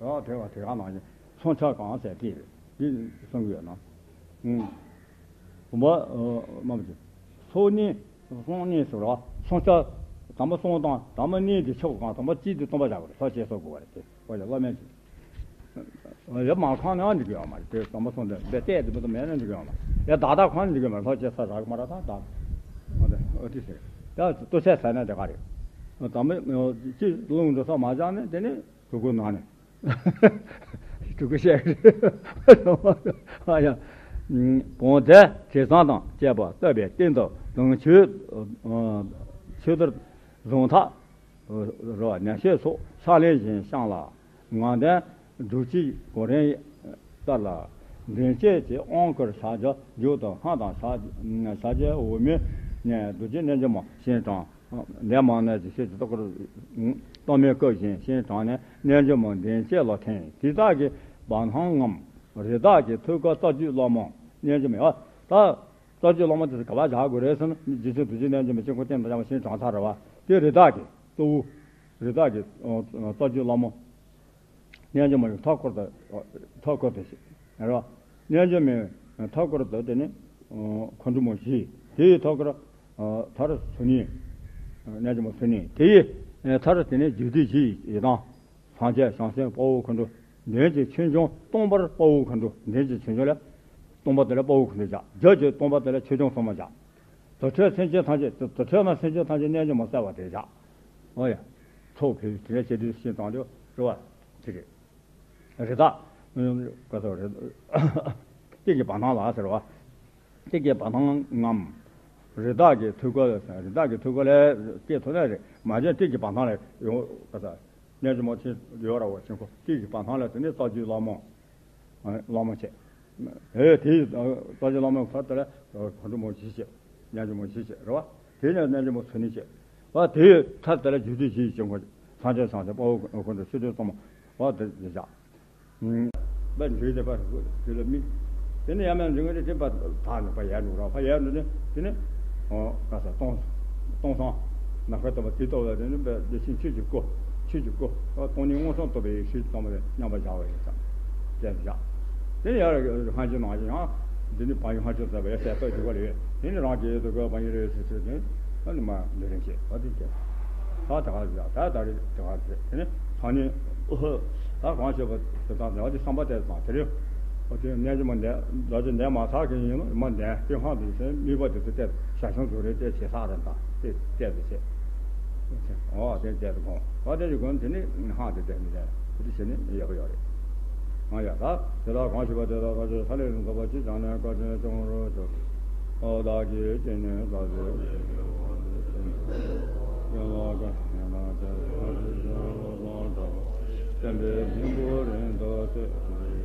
ཨ་དེ་བ་དེ་ག་ནང་བཞིན་སོང་ཆ་གང་ཟེར་དེ་རེད། དེ་གསུང་གི་ཡོད་ན། ཨུམ། བུམ་པ་ཨ་མ་མ་ཅི། སོ་གཉིས། སོང་གཉིས་སུ་ར། སོང་ཆ། དང་པོ་སོང་དང་དང་པོ་གཉིས་དེ་ཆོག་གང་། དང་པོ་གཅིག་དེ་སྟོང་པ་བཞག་དགོས་རེད། སོ་ཞེས་སོགས་དགོས་པ་རེད་དེ། ཨོ་ཡ་བླ་མེད་ཀྱི། ཡ་མ་ཁང་ནང་འགྲིག་གི་ཡོད་མ་རེད། དེ་དང་པོ་སོང་དེ་འདི་བལྟས་དེ་མི་དུ་མེད་ན་འགྲིག་གི་ཡོད་མ་རེད། ཡ་བདག་བདག་ཁང་ནང་འགྲིག་གི་མ་རེད། སོ་ཞེས་ས་རག་མ་ར་ད་ད། ཨོ་དེ་ཨོ་དེ་ཟེར། ཡ་ལྟོ་ཆས་ཟ་ན་དེ་ག་རེད། དང་པོ་གཅིག་རླུང་འགྲོ་ས་མ་བཞག་ནས་དེ་ནས་གྲུ་གུ་ནང་ནས། ཕྲུ་གུ་བཤད་ཀྱི་རེད། ཨ་ཡ། བོང་རྫས་དྲི་བཟང་དང་བཅས་པ་བཏབ་པའི་སྟེང་དུ་དུང་ཆོས། ཆོས་དར་གཟུངས་ཐག་རོ་ནན་ཤེས་སོགས་ཕྱག་ལེན་བཞིན་བཤམས་ལ། ངག་འདོན་སྒྲུབ་བྱེད་གོ་རིམ་ལྟར་ལ། མདུན་བསྐྱེད་ཀྱི་དབང་བསྐུར་ཕྱག་རྒྱ་མཇུག་ཏུ་སྔགས་དང་ཕྱག་རྒྱའི་འོག་མིན་ནས་རྡོ་རྗེ་རྣལ་འབྱོར་མ་བྱིན་དྲངས། ལན་མང་ནས་ཀྱི་ཤེས་ཀྱི་ལྟོ་ཁོར། ལྟོ་མའི་སྐུ་བཞིན་བྱིན་དྲངས་ནས་རྣལ་འབྱོར་མ་མདུན་བསྐྱེད་ལ་ཐིམ། དེ་དག་གི་བ་སྣང་ངམ། རི་དྭགས་ཀྱི་ཐུགས་ཀར་རྩ་རྒྱུད་བླ་མ་རྣལ་འབྱོར་མ། ཡ་ད། རྩ་རྒྱུད་བླ་མ་དེ་ག་པར་བཞག་དགོས་རེད་ཟེར་ན། རྗེ་བཙུན་རྡོ་རྗེ་རྣལ་འབྱོར་མའི་དཀྱིལ་འཁོར་སྟེང་དུ་བཞག་པ་བྱིན་དྲངས་ཚར་རེད་བ། དེ་རི་དྭགས་ཀྱི་གཙོ་བོ། རི་དྭགས་ཀྱི་རྩ་རྒྱུད་བླ་མ། རྣལ་འབྱོར་མ་ཡི་ཐུགས་ཀར་དུ། ཐུགས་ཀར་དུ་ཞིག་རེད་བ། རྣལ་འབྱོར་མའི་ཐུགས་ཀར་དུ་དེ་ནི་མཁའ་འགྲོ་མ་བཞི། དེའི་ཐུགས་ཀར་མཐར་ཚུར་གནས། རྣལ་འབྱོར་མ་ཚུར་གནས། དེའི་མཐར་དེ་ནི་རྒྱུད་སྡེ་བཞི་ཡི་ཡི་དམ། སངས་རྒྱས་བྱང་སེམས་དཔའ་བོ་མཁའ་འགྲོ། མདུན་གྱི་ཆོས་འབྱུང་སྟོང་པར་དཔའ་བོ་མཁའ་འགྲོ། མདུན་གྱི་ཆོས་འབྱུང་ལས་སྟོང་པ་དེ་ལ་དཔའ་བོ་མཁའ་འགྲོ་བཞག་རྒྱབ་ཀྱི་སྟོང་པ་དེ་ལ་ཆོས་སྐྱོང་སྲུང་མ་བཞག་དུར་ཁྲོད་སེམས་ཅན་ཐམས་ཅད། དུར་ཁྲོད་ན་སེམས་ཅན་ཐམས་ཅད་རྣལ་འབྱོར་མ་གསལ་བ་དེ་བཞག་ཨོ་ཡ། ཚོགས་ཕུལ་དེ་ལས་བྱེད་དུས་ཤིན་ཏུ་ལེགས་རེད་བ། དེ་རེད། རི་དྭགས། ག་ཚོད་རེད། སྟེང་གི་བ་སྣང་ལ་ཟེར་བ། སྟེང་གི་བ་སྣང་ངམ། རི་དྭགས་ཀྱི་ཐུགས་ཀ་ལ། རི་དྭགས་ཀྱི་ཐུགས་ཀ་ལ་སྐྱེས་ཐུབ་ན་རེད། མ་བྱན་སྟེང་གི་བ་སྣང་ལ་ཡོང་ག་ཚོད། རྣལ་འབྱོར་མ་ཆེན་ཡོད་ར་བ་ཆེན་ཁོ་སྟེང་གི་བ་སྣང་ལ་དེ་ནས་རྩ་རྒྱུད་བླ་མ། བླ་མ་བྱས། ཨེ་དེའི་རྩ་རྒྱུད་བླ་མའི་ཁ་དེ་ལ་མཁའ་འགྲོ་མ་བཞི་བྱས། རྣལ་འབྱོར་མ་བཞི་བྱས་རེད་བ། དེ་ནས་རྣལ་འབྱོར་མ་ཚུར་གནས་བྱས། བ་དེའི་མཐའ་དེ་ལ་རྒྱུད་སྡེ་བཞི་ཡི་དཀྱིལ་འཁོར། སངས་རྒྱས་བྱང་སེམས་དཔའ་བོ་མཁའ་འགྲོ་ཆོས་སྐྱོང་སྲུང་མ། བ་དེ་བཞག་པ་འདྲུད་དེ་པ་དེ་ལ་དམིགས། དེ་ནས་ཡར་མར་འདྲུད་ངེས་དེ་ཕར་དག་ནས་ཕར་ཡར་འགྲོ་ར། ཕར་ཡར་འགྲོ་ནས་དེ་ནས་ཨོ་ག་ས་སྟོང་སྟོང་སང་ནམ་མཁའ་ལྟ་བུ་དེ་ལྟ་བུ་ལ་དེ་ནས་བདེ་ཆེན་ཆོས་ཀྱི་སྐུ། ཆོས་ཀྱི་སྐུ། སྟོང་ཉིད་མངོན་སུམ་རྟོགས་པའི་ཤེས་ཙམ་པ་མཉམ་པར་བཞག་པ་ཡིན་ཙང་། དེ་བཞག་དེ་ནས་ཡར་སྔ་ཕྱི་ནང་བཞིན་ཡང་འདི་ནི་བག་ཡོད་སྔ་ཕྱི་ཟེར་བ་ཡང་གསལ་བཏབ་འཇུག་པ་ལས། དེ་ནི་རང་གི་དུ་ཀ་བ་ཡིན་རེད་ཟེར་ཚུལ་དེ་ཨ་ནི་མ་འདི་རེད་ཅེས་པ་དེ་སྐད། ད་དེ་ག་ཟེར་ད་ད་རེད་དེ་ག་ཟེར་དེ་ནི་ཚང་ནི་ཨུ་ཧུ། ད་གང་བྱེད་པ་དེ་དང་དེ་བ་དེ་བསམ་པ་དེ་དང་དེ་རེད། ཨོ་དེ་རྣལ་འབྱོར་མ་འདས་རྡོ་རྗེ་འདས་མ་ཚར་གི་ཡིན་ནོ་མ་འདས་དེ་ཧང་དུ་ཟེར་དམིགས་པ་དེ་ཚོ་བལྟས་ཞག་ཤང་ཚོ་རེད་བལྟས་བྱེད་ས་རེད་ད་དེ་བལྟས་དེ་བྱེད། ཨོ་དེ་བལྟས་དེ་དགོངས། ཨོ་དེ་རེད་དགོངས་དེ་ནི་ཧང་དེ་བལྟས་མི་བལྟས་དེ་བྱེད་ནི་ཡག་པོ་ཡོད་རེད། ཨ་ཡ་ད་དེ་དག་གང་ཞིག་པ་དེ་དག་ཐམས་ཅད་ས་ལས་རིམ་གོ་བ་ཅི་བྱང་ནས་བཀའ་དྲིན་སྐྱོང་རོགས་ཞུ། ཨོ་བདག་གིས་ཅི་ནས་བདག་ཚེ་ཡོན་ལག་ག་ཡོན་ལག་དེ་ལ་ཅི་བྱ་བ་དང་གྲགས་པ་བསྟན་པའི་སྙིང་པོ་རིང་དུ་གསལ་ཞིང་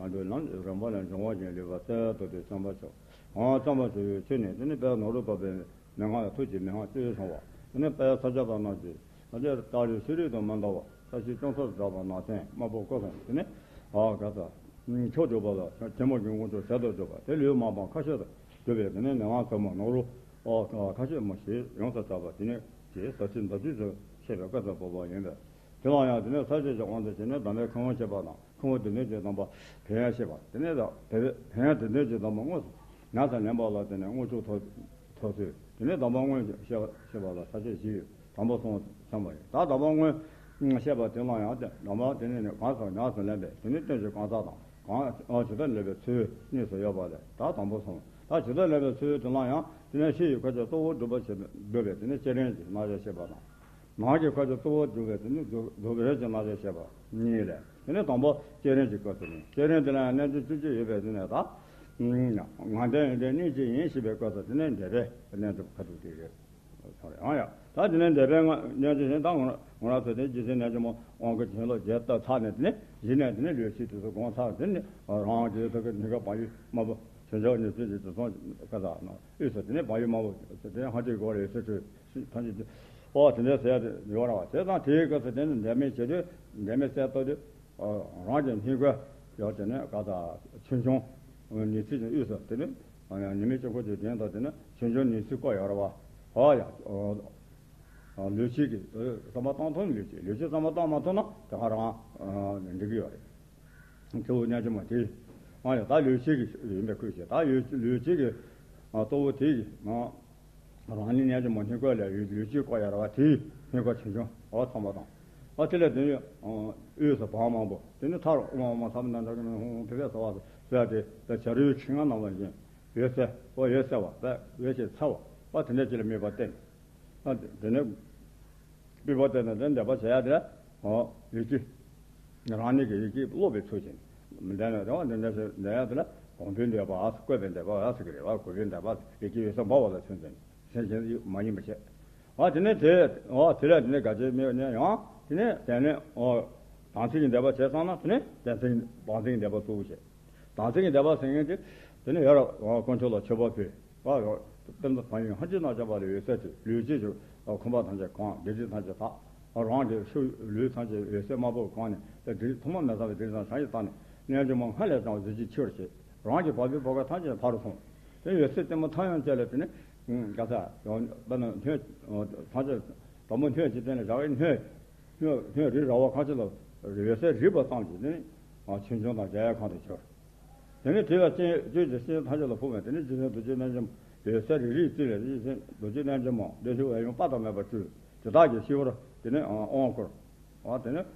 ང་ཚོའི་ལམ་རིམ་པ་ལས་འབྱུང་བ་ཅན་ལུས་པ་རྩལ་རྟོགས་པའི་བརྩོན་པ་ཆོག་ཨང་བརྩོན་པ་ཆོག་པའི་ཆོས་ནི་དེ་ནི་དཔལ་ནོར་བུ་འཕགས་པའི་མན་ངག་ལ་ཐུགས་ཀྱི་མན་ངག་ཅེས་བྱུང་བ། དེ་ནི་དཔལ་ས་སྐྱ་པ་རྣམས་ཀྱིས་ད་ལྟའི་རྟགས་རིགས་ཤེས་རིག་དང་མི་འདྲ་བ་ས་གཞི་ཅུང་ཟད་འཛག་པ་ནག་ཚན་དམར་པོ་སྐུ་གསུམ་དེ་ནི་ཨ་ག་ས་མཆོག་གྱུར་པ་ལ་ཆེན་མོ་གི་དངོས་གྲུབ་ཟད་དུ་གྱུར་པ་དེ་ལུས་དམར་པོ་ཁ་ཤས་སུ་གྱུར་པའི་དེ་ནི་ནད་ངན་ཚ་མོ་ནོར་བུ་ཨ་ཁ་ཤས་མོ་ཞེས་ཡོངས་སུ་གྲགས་པ་དེ་ནི་དེའི་ཟབ་ཆོས་མདོར་བསྡུས་སུ་བཤད་པའི་བཀའ་ལྟར་བབས་པ་ཡིན་པས། དེ་ལ་ཡང་དེ་ནས་ས་སྐྱ་ཞེས་དབང་དུ་བྱས་ནས་གདམས་པའི་ཁུངས་བཤད་པ་དང་ཁུངས་སྡེ་སྣོད་ཀྱི་གདམས་པ་བོན་ཡང་བཤད་པ། དེ་ནས་ད་བོན་བོན་སྡེ་སྣོད་ཀྱི་གདམས་པ་དངོས་སུ་ཉམས་སུ་ལེན་པ་ལ་དེ་ནས་དངོས་གྲུབ་ཐོབ་ཐོབ་ཚུལ། དེ་ནས་གདམས་པ་དངོས་བཤད་བཤད་པ་ལ་ས་བཅད་བཞི་ཡོད། དང་པོ་གསུམ་གསུམ་པ་ཡིན། ད་གདམས་པ་དངོས་བཤད་པ་དེ་ལ་ཡང་དེ་གདམས་པ་དེ་ནས་ནི་གང་སོགས་ཉམས་སུ་ལེན་པས་དེ་ནི་རྟེན་གཞི་གང་ཟག་དང་གང་ཇི་ལྟར་ལེན་པའི་ཚུལ་གཉིས་སུ་ཡོད་པ་ལས་ད་དང་པོ་གསུམ། ད་ཇི་ལྟར་ལེན་པའི་ཚུལ་དེ་ལ་ཡང་དེ་ནས་ཕྱི་ཡི་ཁ་ཆེ་གཙོ་བོ་སྒྲུབ་པ་བྱེད་སྒྲུབ་པའི་དེ་ནས་བསྐྱེད་རིམ་གྱི་རྣམ་གཞག་བཤད་པ་དང་། ནང་གི་ཁ་ཆེ་གཙོ་བོ་སྒྲུབ་པའི་དེ་ནི་རྫོགས་རྫོགས་རིམ་གྱི་རྣམ་གཞག་བཤད་པ་གཉིས་ལས། དེ་ནི་དང་པོ་བསྐྱེད་རིམ་གྱི་སྐབས་སུ་ནི་བསྐྱེད་རིམ་དེ་ལ་ཡང་རྣལ་འབྱོར་བཅུ་གཅིག་ཡོད་པའི་དེ་ནས་ད། ང་བདེན་ཡོན་ཏན་གནས་གཅིག་ཡིན་ཞེས་པའི་སྐབས་སུ་དེ་ནི་འགྲེལ་པའི་རྣལ་འབྱོར་ཁ་ཐུག་དེ་རེད། ཡང་ཡང་ད་དེ་ནི་འགྲེལ་པའི་རྣལ་འབྱོར་གཞན་དག་ངོ་ངོ་རང་ཚོ་དེ་རྗེ་བཙུན་རྣལ་འབྱོར་མ་དབང་བསྐུར་བྱིན་རླབས་རྒྱས་བཏབ་ཚར་ནས་དེ་ནི་གཞི་ནས་དེ་ནི་ལུས་ཤེས་དེ་ཚོ་སྒོམ་ཚར་དེ་ནི་རང་རྒྱུད་དུ་གི་གཉིས་ཀ་བག་ཡོད་དམར་པོ་ཆོས་འབྱོར་ཉི་ཚེ་གི་དེ་ཚོ་ཁ་ཟ་ན་དབུས་སུ་དེ་ནི་བག་ཡོད་དམར་པོ་དེ་ནི་ཧ་ཅང་གོ་རེ་སེ་ཁྲོས། ཐམས་ཅད་ཀྱི། ཨོ་དེ་འདྲའི་ཟེར་ཡ་དེ་ཡོད་ར་བ། བྱས་ཙང་དེའི་སྐབས་སུ་དེ་ནི་འབྲལ་མེད་བྱེད་དུས་འབྲལ་མེད་གསལ་བཏབ་དུས། རང་གི་སྙིང་གོ་ཡོད་དེ་ནི་ག་ད་ཆོས་འབྱུང་ཉི་ཚེ་གི་དབུས་སུ་དེ་ནི་ཉི་མའི་དཀྱིལ་འཁོར་གྱི་རྒྱན་དང་དེ་ནི་ཆོས་འབྱུང་ཉི་ཚེ་བཀོད་ཡོད་ར་བ། ཨོ་ཡ། ལུས་ཤེས་ཀྱི་བསམ་པ་བཏང་ཐུབ་ན་ལུས་ཤེས་ལུས་ཤེས་བསམ་པ་བཏང་མ་ཐུབ་ན་དེ་ག་རང་འགྲིག་གི་ཡོད་རེད། གཙོ་བོ་རྣལ་འབྱོར་མ་དེ། ཨ་ཡ་ད་ལུས་ཤེས་ཀྱི་ཡིན་པའི་ཁུལ་བྱས་ད་ལུས་ལུས་ཤེས་ཀྱི་གཙོ་བོ་དེ་ཡི་རང་ཉིད་རྣལ་འབྱོར་མ་སྙིང་གོ་ལས་ལུས་ལུས་ཤེས་བཀོད་ཡོད་ར་བ་དེའི་སྙིང་གོ་ཆོས་འབྱུང་འོ་ཚང་པ་དང་། ཨ་དེ་ལས་དོན་ཡོད་དབུས་སུ་བག་མང་པོ་དེ་ནི་མཐར་དབུ་མ་འོག་མ་ས་བོན་དང་འདྲ་གི་ནང་ཧུང་ཧུང་ཕེ་ཕེ་ཟ་བ་ཟེར་ཡ་དེ་ད་བྱ་རུའི་ཁྲི་ལྔ་ནང་བཞིན་འོད་གསལ་འོ་འོད་གསལ་བ་ད་འོད་ཀྱི་ཚ་བ་ཨ་དེ་འདྲ་ཅིག་ལ་དམིགས་པ་བསྟན། ཨ་དེ་ནི། སྤྲུལ་པ་དེ་ནི་དེ་འདོད་པ་བྱེད་ཡ་དེ་ལ། ཨོ། ཡིད་ཀྱི། རང་ཉིད་ཀྱི་ཡིད་ཀྱིས་སློབ་པའི་ཚུལ་བཞིན། མི་འདྲ་ན་རེ་བ་འདི་འདྲ་ཞིག་འདོད་ཡ་དེ་ལ་དགོངས་པའི་འདོད་པ་ཨ་སུ་བཀོད་པའི་འདོད་པ་ཨ་སུ་གི་རེ་བ་དགོས་པའི་འདོད་པ་ཡིད་ཀྱི་འོད་གསལ་འབར་བ་ལ་མཚོན་ཟིན་སེམས་ཅན་ཡིད་མ་ཡིན་པ་བྱེད། ཨ་དེ་ནས་དེ་ཨོ་དེ་ལ་དེ་ནས་དགའ་བྱེད་མེད་ནས་ཡང་དེ་ནས་དེ་ནས་ཨོ། དམ་ཚིག་གི་འདོད་པ་བྱས་སོང་ན་དེ་ནས་དེ་ཚིག་དམ་ཚིག་གི་འདོད་པ་གཙོ་བོ་བྱེད། དམ་ཚིག་གི་འདོད་པ་ཟེར་མཁན་དེ། དེ་ནས་ཡར་དཀོན་མཆོག་ལ་མཆོད་པ་ཕུལ། ཨ། ཏིལ་འབྲུ་བག་ཡོད་ཧ་ཅང་ནག་ཅག་པ་ལས་འོད་གསལ་གྱི་ལུས་སྐྱེས་ཀྱི་ཁང་པ་ཐམས་ཅད་གང་བདེ་སྐྱིད་ཐམས་ཅད་དག་རང་གི་ཤུགས་ལུས་ཐམས་ཅད་འོད་གསལ་དམར་པོ་གང་ནས་དེ་དེ་ཐོག་མ་མེད་ས་པའི་དེ་ཙམ་བྱང་ཞིང་དག་ནས་རྣལ་འབྱོར་མ་སྔར་ལས་ཀྱང་གཟི་བརྗིད་ཆེ་བར་བྱེད། རང་གི་བ་སྤུའི་བུ་ག་ཐམས་ཅད་ཕ་རུ་སོང་། དེ་འོད་གསལ་ལྟད་མོ་ཐོན་ཡང་བཅས་ལ་དེ་ནི་ག་ས་ཡང་དཔེར་ན་སྣོད་ཐམས་ཅད་དང་པོ་སྣོད་ཀྱི་སྟེང་ལ་བཞག་པའི་སྣོད། སྣོད་སྣོད་རིགས་ར་བ་ཁ་ཅིག་ལ་འོད་གསལ་རིག་པ་ཙམ་གྱིས་ནི་ཆོས་འབྱུང་དང་མཇལ་ཡ་གང་དུ་གྱུར། དེ་ནས་དེ་ལ་སྤྱན་བཅུས་ཀྱི་སྤྱན་ཐམས་ཅད་ལ་ཕོག་པས་དེ་ནས་རྗེ་བཙུན་རྡོ་རྗེ་རྣལ་འབྱོར་མ་འོད་གསལ་རིག་རིག་བརྩིས་ལས་རྗེ་བཙུན་རྡོ་རྗེ་རྣལ་འབྱོར་མ་བདེ་གཤེགས་པ་ཡང་དཔག་ཏུ་མེད་པར་སྤྲུལ། དེ་དག་གིས་ཤེས་པར་དེ་ནས་དབང་བསྐུར། དེ་ནས་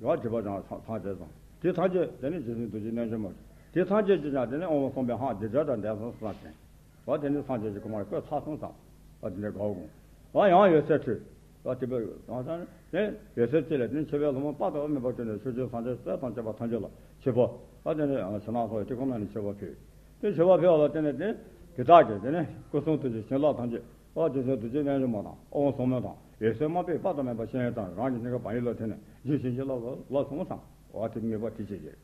རྒྱས་པར་སྦྱངས་ཐམས་ཅད་དང་དེ་ཐམས་ཅད་དེ་ནས་རྗེ་བཙུན་རྡོ་རྗེ་རྣལ་འབྱོར་མ་དེ་ཐམས་ཅད་ཀྱིས་ཀྱང་དེ་ནས་དབང་པོ་གསུམ་པའི་སྔགས་སྡེ་སྒྲ་དང་ལྡན་སོང་གསུངས་ཏེ། འོ་དེ་ནི་སངས་རྒྱས་ཀྱི་གོ་འཕང་བཀོད་ཚར་སོང་ཙང་། འོ་དེ་འདྲའི་དགའ་བོ་དགོངས། འོ་ཡང་འོད་གསལ་འཕྲོས། འོ་དེ་འཕྲོས་ཡང་སང་དེ་འོད་གསལ་ཅིག་ལས་དེ་ནི་མཆོད་པའི་སློབ་མ་དཔག་ཏུ་མེད་པ་བྱོན་ནས་ཕྱོགས་བཅུའི་སངས་རྒྱས་སྲས་དང་བཅས་པ་ཐམས་ཅད་ལ་མཆོད་པ། འོ་དེ་ནི་ཕྱི་ནང་སོགས་ཀྱི་ཐུགས་ཁོང་ནང་ནས་མཆོད་པ་ཕུལ། དེ་མཆོད་པ་ཕུལ་བ་ལ་བརྟེན་ནས་དེ་དེ་དག་གིས་དེ་ནི་སྐུ་གསུང་ཐུགས་ཀྱི་བྱིན་རླབས་ཐམས་ཅད་འོ་དེ་ཚོ་རྡོ་རྗེ་རྣལ་འབྱོར་མ་དང་དབང་གསུམ་མོ་དང་འོད་གསལ་དམར་པོས་དཔག་ཏུ་མེད་པ་སྤྱན་དྲངས་རང་གི་སྙིང་ག་བག་ཡོད་ལ་ཐིམ་ནས་རྗེ་བྱིན་གྱིས་བརླབས་ལ་སོང་ཙང་། འོ་དེ་དམིགས་པ་དེ་བྱེད་ཀྱི་རེད།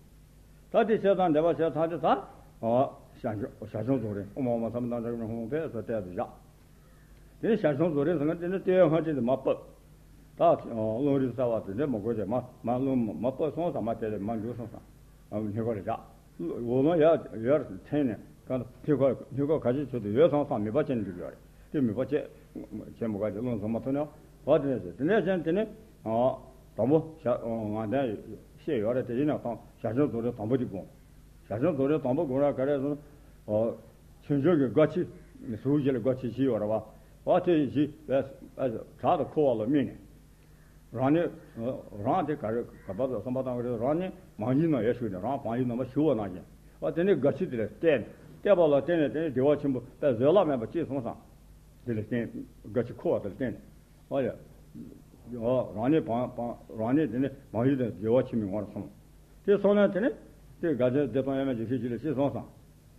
ད་དེ་བྱས་ཙང་འདོད་པ་བྱས་ཚར་དུས་ད། ཞར་བྱུང་ཞར་བྱུང་རྫོགས་རིམ་དབུ་མ་འོག་མ་ས་བོན་དང་འདྲ་བའི་ཧོང་ཕེ་སོ་བལྟས་ཏེ་བཞག་དེ་ནས་ཞར་བྱུང་རྫོགས་རིམ་ཟེར་མཁན་དེ་ནི་ལྟེ་བའི་སྔ་ཕྱི་དེ་མར་ཕབ། ད་རླུང་རིགས་གསར་བ་དེ་འདྲ་མ་དགོས་ཏེ་མ་མ་རླུང་མ་ཕབ་སོང་ཙང་མ་དེ་ལས་མ་འཇུག་སོང་ཙང་། སྙིང་ག་ལ་བཞག་འོག་རླུང་ཡར་ཡར་འཐེན་ནས་གང་ལྟར་སྙིང་ག་ག་ཅིག་ཆུད་དེ་ཡོད་སོང་ཙང་མེད་པ་བྱས་ནས་འཇུག་ཡོད་རེད། དེ་མེད་པ་བྱས། བྱས་མ་དགོས་ཏེ་རླུང་ཟུར་མ་ཐོན་ནས་བ་དེ་ནས་དེ་ནས་བྱས་དེ་ནས། དང་པོ་ཞར་ང་དང་བཤད་ཡོད་རེད་དེ་ཡིན་ན་དང་ཞར་བྱུང་རྫོགས་རིམ་དང་པོ་དེ་དགོངས། ཞར་བྱུང་རྫོགས་རིམ་དང་པོ་དགོངས་ར་ག་རེ་ཟེར་ན། ཆོས་འབྱུང་གི་སྒོ་ཕྱེ། ཟུར་བཞི་ལ་སྒོ་ཕྱེ་བཞི་ཡོད་རེད་བ། བ་དེ་བཞི་བས་བྲག་ཏུ་འཁོར་བ་ལ་དམིགས་ནས། རང་ནི། རང་དེ་ག་རེ་ག་པར་དུ་བསམ་པ་བཏང་གི་རེད། རང་ནི་མ་ཡིན་ན་ཡར་ཞུགས་ནས་རང་བག་ཡོད་ནང་མ་ཞུགས་པ་ནང་བཞིན། བ་དེ་ནི་སྒོ་ཕྱེ་དེ་ལ་བརྟེན། བརྟེན་པ་ལ་བརྟེན་ནས་དེ་ནི་བདེ་བ་ཆེན་པོ་བས་བཟོད་གླགས་མེད་པ་སྐྱེས་སོང་ཙང་། དེ་ལ་བརྟེན། སྒོ་ཕྱེ་འཁོར་བ་དེ་ལ་བརྟེན་ནས། ཨ་ཡ། ཨ་རང་ཉིད་བག་བག་རང་ཉིད་དེ་ནི་བག་ཡོད་དང་བདེ་བ་ཆེན་པོའི་ངང་ལ་སོང་། དེ་སོང་ནས་དེ་ནི་དེ་དགའ་ལྡན་བདེ་སྟོང་དབྱེར་མེད་ཀྱི་ཤེས་བྱེད་ལ་ཤེས་སོང་ཙང་།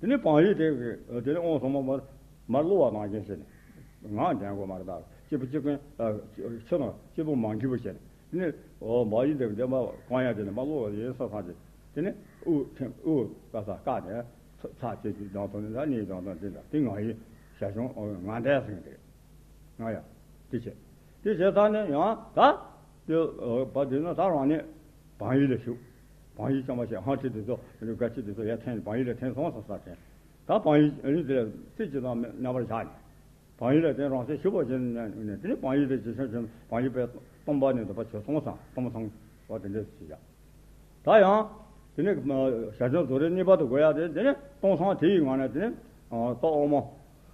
དེ་ནི་བག་ཡོད་དེ་དེ་ནི་དབང་ཟབ་མོ་མར་མར་བླུགས་པ་ནང་བཞིན་བྱས་ནས་ངང་འདྲེན་དགོས་མ་རེད། ད་སྐྱིད་པོ་སྐྱིད་ཀུན་ཕྱི་ནང་སྐྱིད་པོ་མང་སྐྱིད་པོ་བྱས་ནས་དེ་ནི་བག་ཡོད་དེ་བདེ་བ་གང་ཡང་དེ་ནི་མར་བླུགས་པ་ཡིན་ས་སོང་ཅིག་དེ་ནི། དབུ་ཐེམ་དབུ་ཀ་ས་བཀག་ནས་ཚ་ཚ་བྱེད་ཀྱི་སྦྱང་ཐོག་ནས་ད་ནི་སྦྱང་ཐོག་འདི་འདྲ་དེ་ང་ཡི་ཞལ་གཞུང་ང་འདྲ་ཟིན་རེད། ང་ཡ་དེ་བྱས་དེ་བྱས་ད་ནི་ཡང་ད་དེ་བ་དེ་ན་ད་རང་ནས་བང་ཡིག་ལ་ཞུགས། བང་ཡིག་བཅོམ་པ་ཞིག་ཧང་ཁྲི་དེ་ཚོ་དགའ་ཆེ་དེ་ཚོ་ཡར་འཐེན་བང་ཡིག་ལ་འཐེན་སོང་ས་ས་འཐེན། ད་བང་ཡིག་ཨ་ནི་དེ་ལ་རྩིས་ཀྱི་དང་རྣམ་པར་བཞག་ནས། བང་ཡིག་ལ་བརྟེན་རང་སེམས་ཞུ་བ་བཞིན་ནས་དེ་ནི་བང་ཡིག་དེ་ཇི་བཞིན་བྱོན་བང་ཡིག་པས་སྟོང་པ་ནས་འདོད་པ་བྱོལ་སོང་ཙང་སྟོང་སང་བ་དེ་འདྲས་ཞིག་བཞག་ད་ཡང་དེ་ནི་ཞལ་ཆུང་རྫོགས་རིམ་གཉིས་པ་དུ་དགོས་ཡ་དེ་དེ་ནི་སྟོང་སང་དེ་ཡི་ངང་ནས་དེ་ནི་རྟོག་འོག་མ།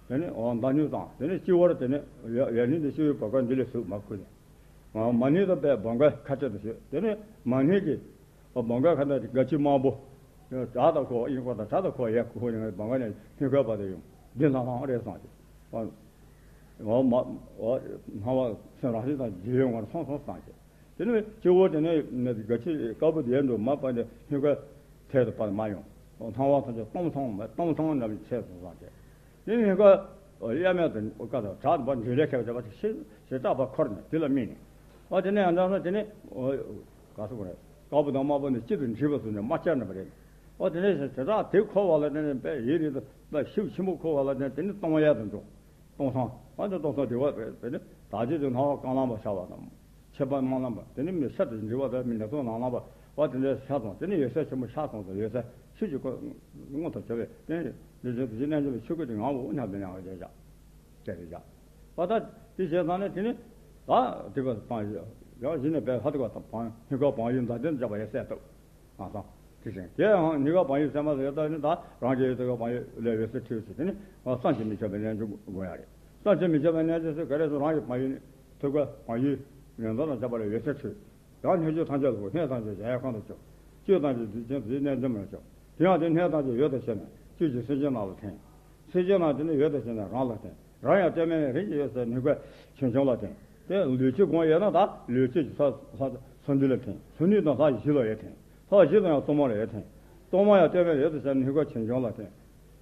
དེ་ནི་མདའ་སྨྱུག་དང་དེ་ནི་སྤྱི་བོར་དེ་ནི་ཡ་ཡ་ནི་འདི་སྤྱི་བོའི་བར་སྐོར་འདི་ལས་ཟུག་མ་ཁུ་ནས། མ་ནི་དང་པའི་བང་ག་ཁ་ཆེ་དུ་ཞུ་དེ་ནི་མ་ནི་གི་བང་ག་ཁ་ནས་དགའ་ཆེ་དམར་པོ། བྲག་དང་ཁོ་ཨིན་ཁོ་དང་བྲག་དང་ཁོ་ཡ་ཁུ་ཁོ་ནི་བང་ག་ནས་སྨྱུག་ཁ་བ་དུ་ཡོང་འདི་ལྷང་ལྷང་རེད་སོང་ཅིག་འོ་མ་འོ་སྣང་བ་སེམས་རང་བཞིན་དང་རྗེས་ཡོང་བར་སོང་སོང་སངས་རྒྱས། དེ་ནས་སྤྱི་བོ་དེ་ནས་དགའ་ཆེ་དཀར་པོ་དེ་འགྲོ་མ་པ་ནས་སྨྱུག་ཁ་ཐད་དུ་པར་མ་ཡོང་། སྣང་བ་ཐམས་ཅད་སྟོང་སང་སྟོང་སང་འདྲ་བའི་ཚད་སོང་སངས་རྒྱས། དེ་ནས་སྨྱུག་ཁ་གཡས་མས་དུ་ཀ་དང་བྲག་དང་པ་འདྲེ་ལས་ཁེབས་བྱ་བ་ཞེ་དྲག་པ་འཁོར་ནས་དེ་ལ་སྨིན་ནས། འོ་དེ་ནས་ཡང་འདྲ་ས་དེ་ནས་ག་སོ་གོ་རེད། དཀར་པོ་དང་དམར་པོ་ནས་གཅིག་ཏུ་འདྲེས་པ་སོང་ནས་མ་བཅར་ནས་པ་རེད། འོ་དེ་ནས་དེ་དག་དེ་འཁོར་བ་ལ་བརྟེན་ནས་དཔེ་ཡིད་རིག་ཏུ་དཔེ་ཤུགས་ཆེན་པོ་འཁོར་བ་ལ་བརྟེན་དེ་ནི་སྟོང་ཡལ་དུ་འགྲོ། སྟོང་སང་། ཨ་ནི་སྟོང་སང་དེ་བ་དེ་ནི་ད་ཅི་དུ་སྣང་བ་རྐང་ལམ་པ་ཤར་བ་དང་། ཕྱི་པ་སྨོན་ལམ་པ་དེ་ནི་མི་ཤར་དུ་འགྲིབ་པ་དང་མི་ནག་ཚོ་ནང་ལམ་པ་བ་དེ་འདྲའི་ཤར་སོང་དེ་ནི་འོད་གསལ་ཆེན་པོ་ཤར་སོང་དང་འོད་གསལ་ཆོས་ཀྱི་སྐུ་མངོན་དུ་གྱུར་པའི་རྟེན་འདི་བཞིན་དུ་ཇི་སྣང་བྱེད་པའི་ཆོས་སྐུ་དེ་ངང་དུ་དབུ་ཉག་འདི་ནས་འོད་གསལ་བཞག་དེ་རེད་བཞག་འོ་ད་དེ་བྱས་ཙང་ནས་དེ་ནི་ད་དེ་ག་བཏང་ཡོད་ཡང་གཞི་ནས་བས་ཧ་དེ་ག་བཏང་སྙིང་ག་བང་ཡིག་མདའ་སྟོན་འཇགས་པ་ཡང་གསལ་ཐུབ། ཨ་སང་། དེ་བཞིན་དེ་ཡང་སྙིང་ག་བང་ཡིག་གསལ་མ་ཟེར་ད་ནི་ད་རང་གི་ཡོད་དེ་ག་བང་ཡིག་ལས་འོད་གསལ་འཕྲོས་ཚུལ་དེ་ནི་བསམ་གྱིས་མི་ཁྱབ་པའི་རྣལ་འབྱོར་དགོས་ཡ་རེད། བསམ་གྱིས་མི་ཁྱབ་པའི་རྣལ་འབྱོར་ཚུལ་ག་རེ་ཟེར་རང་གི་བང་ཡིག་ནི་ཐུགས་ཀ་བང་ཡིག་ཡོན་ཏན་དང་བཅས་པ་ལས་འོད་གསལ་འཕྲོས། ཡང་སྣོད་བཅུད་ཐམས་ཅད་ལ་སྣོད་ཐམས་ཅད་གཞལ་ཡས་ཁང་དུ་གྱུར། བཅུད་ཐམས་ཅད་རྡུལ་ཅན་རྡུལ་རྣལ་འབྱོར་མར་གྱུར། དེ་ཡང་དེ་སྣོད་ཐམས་ཅད་འོད་དུ་ཤར་ནས་བཅུད་ཀྱི་སེམས་ཅན་རྣམས་ལ་ཐིམ། སེམས་ཅན་རྣམས་དེ་ནི་འོད་དུ་ཤར་ནས་རང་ལ་ཐིམ། རང་ཡང་ལྟོས་མེད་ནས་རིམ་གྱིས་འོད་གསལ་སྙིང་ག་ཆོས་འབྱུང་ལ་ཐིམ། དེ་ལུས་ཀྱི་སྒོ་ཡོད་ན་ད་ལུས་ཀྱི་ས་ས་ས་འདུལ་ལ་ཐིམ། ས་འདུལ་དང་ས་བཞི་ལ་ཡང་ཐིམ། ས་བཞི་དང་ཡང་གཙོ་མོ་ལ་ཡང་ཐིམ། གཙོ་མོ་ཡང་ལྟོས་མེད་འོད་དུ་ཤར་ནས་སྙིང་ག་ཆོས་འབྱུང་ལ་ཐིམ།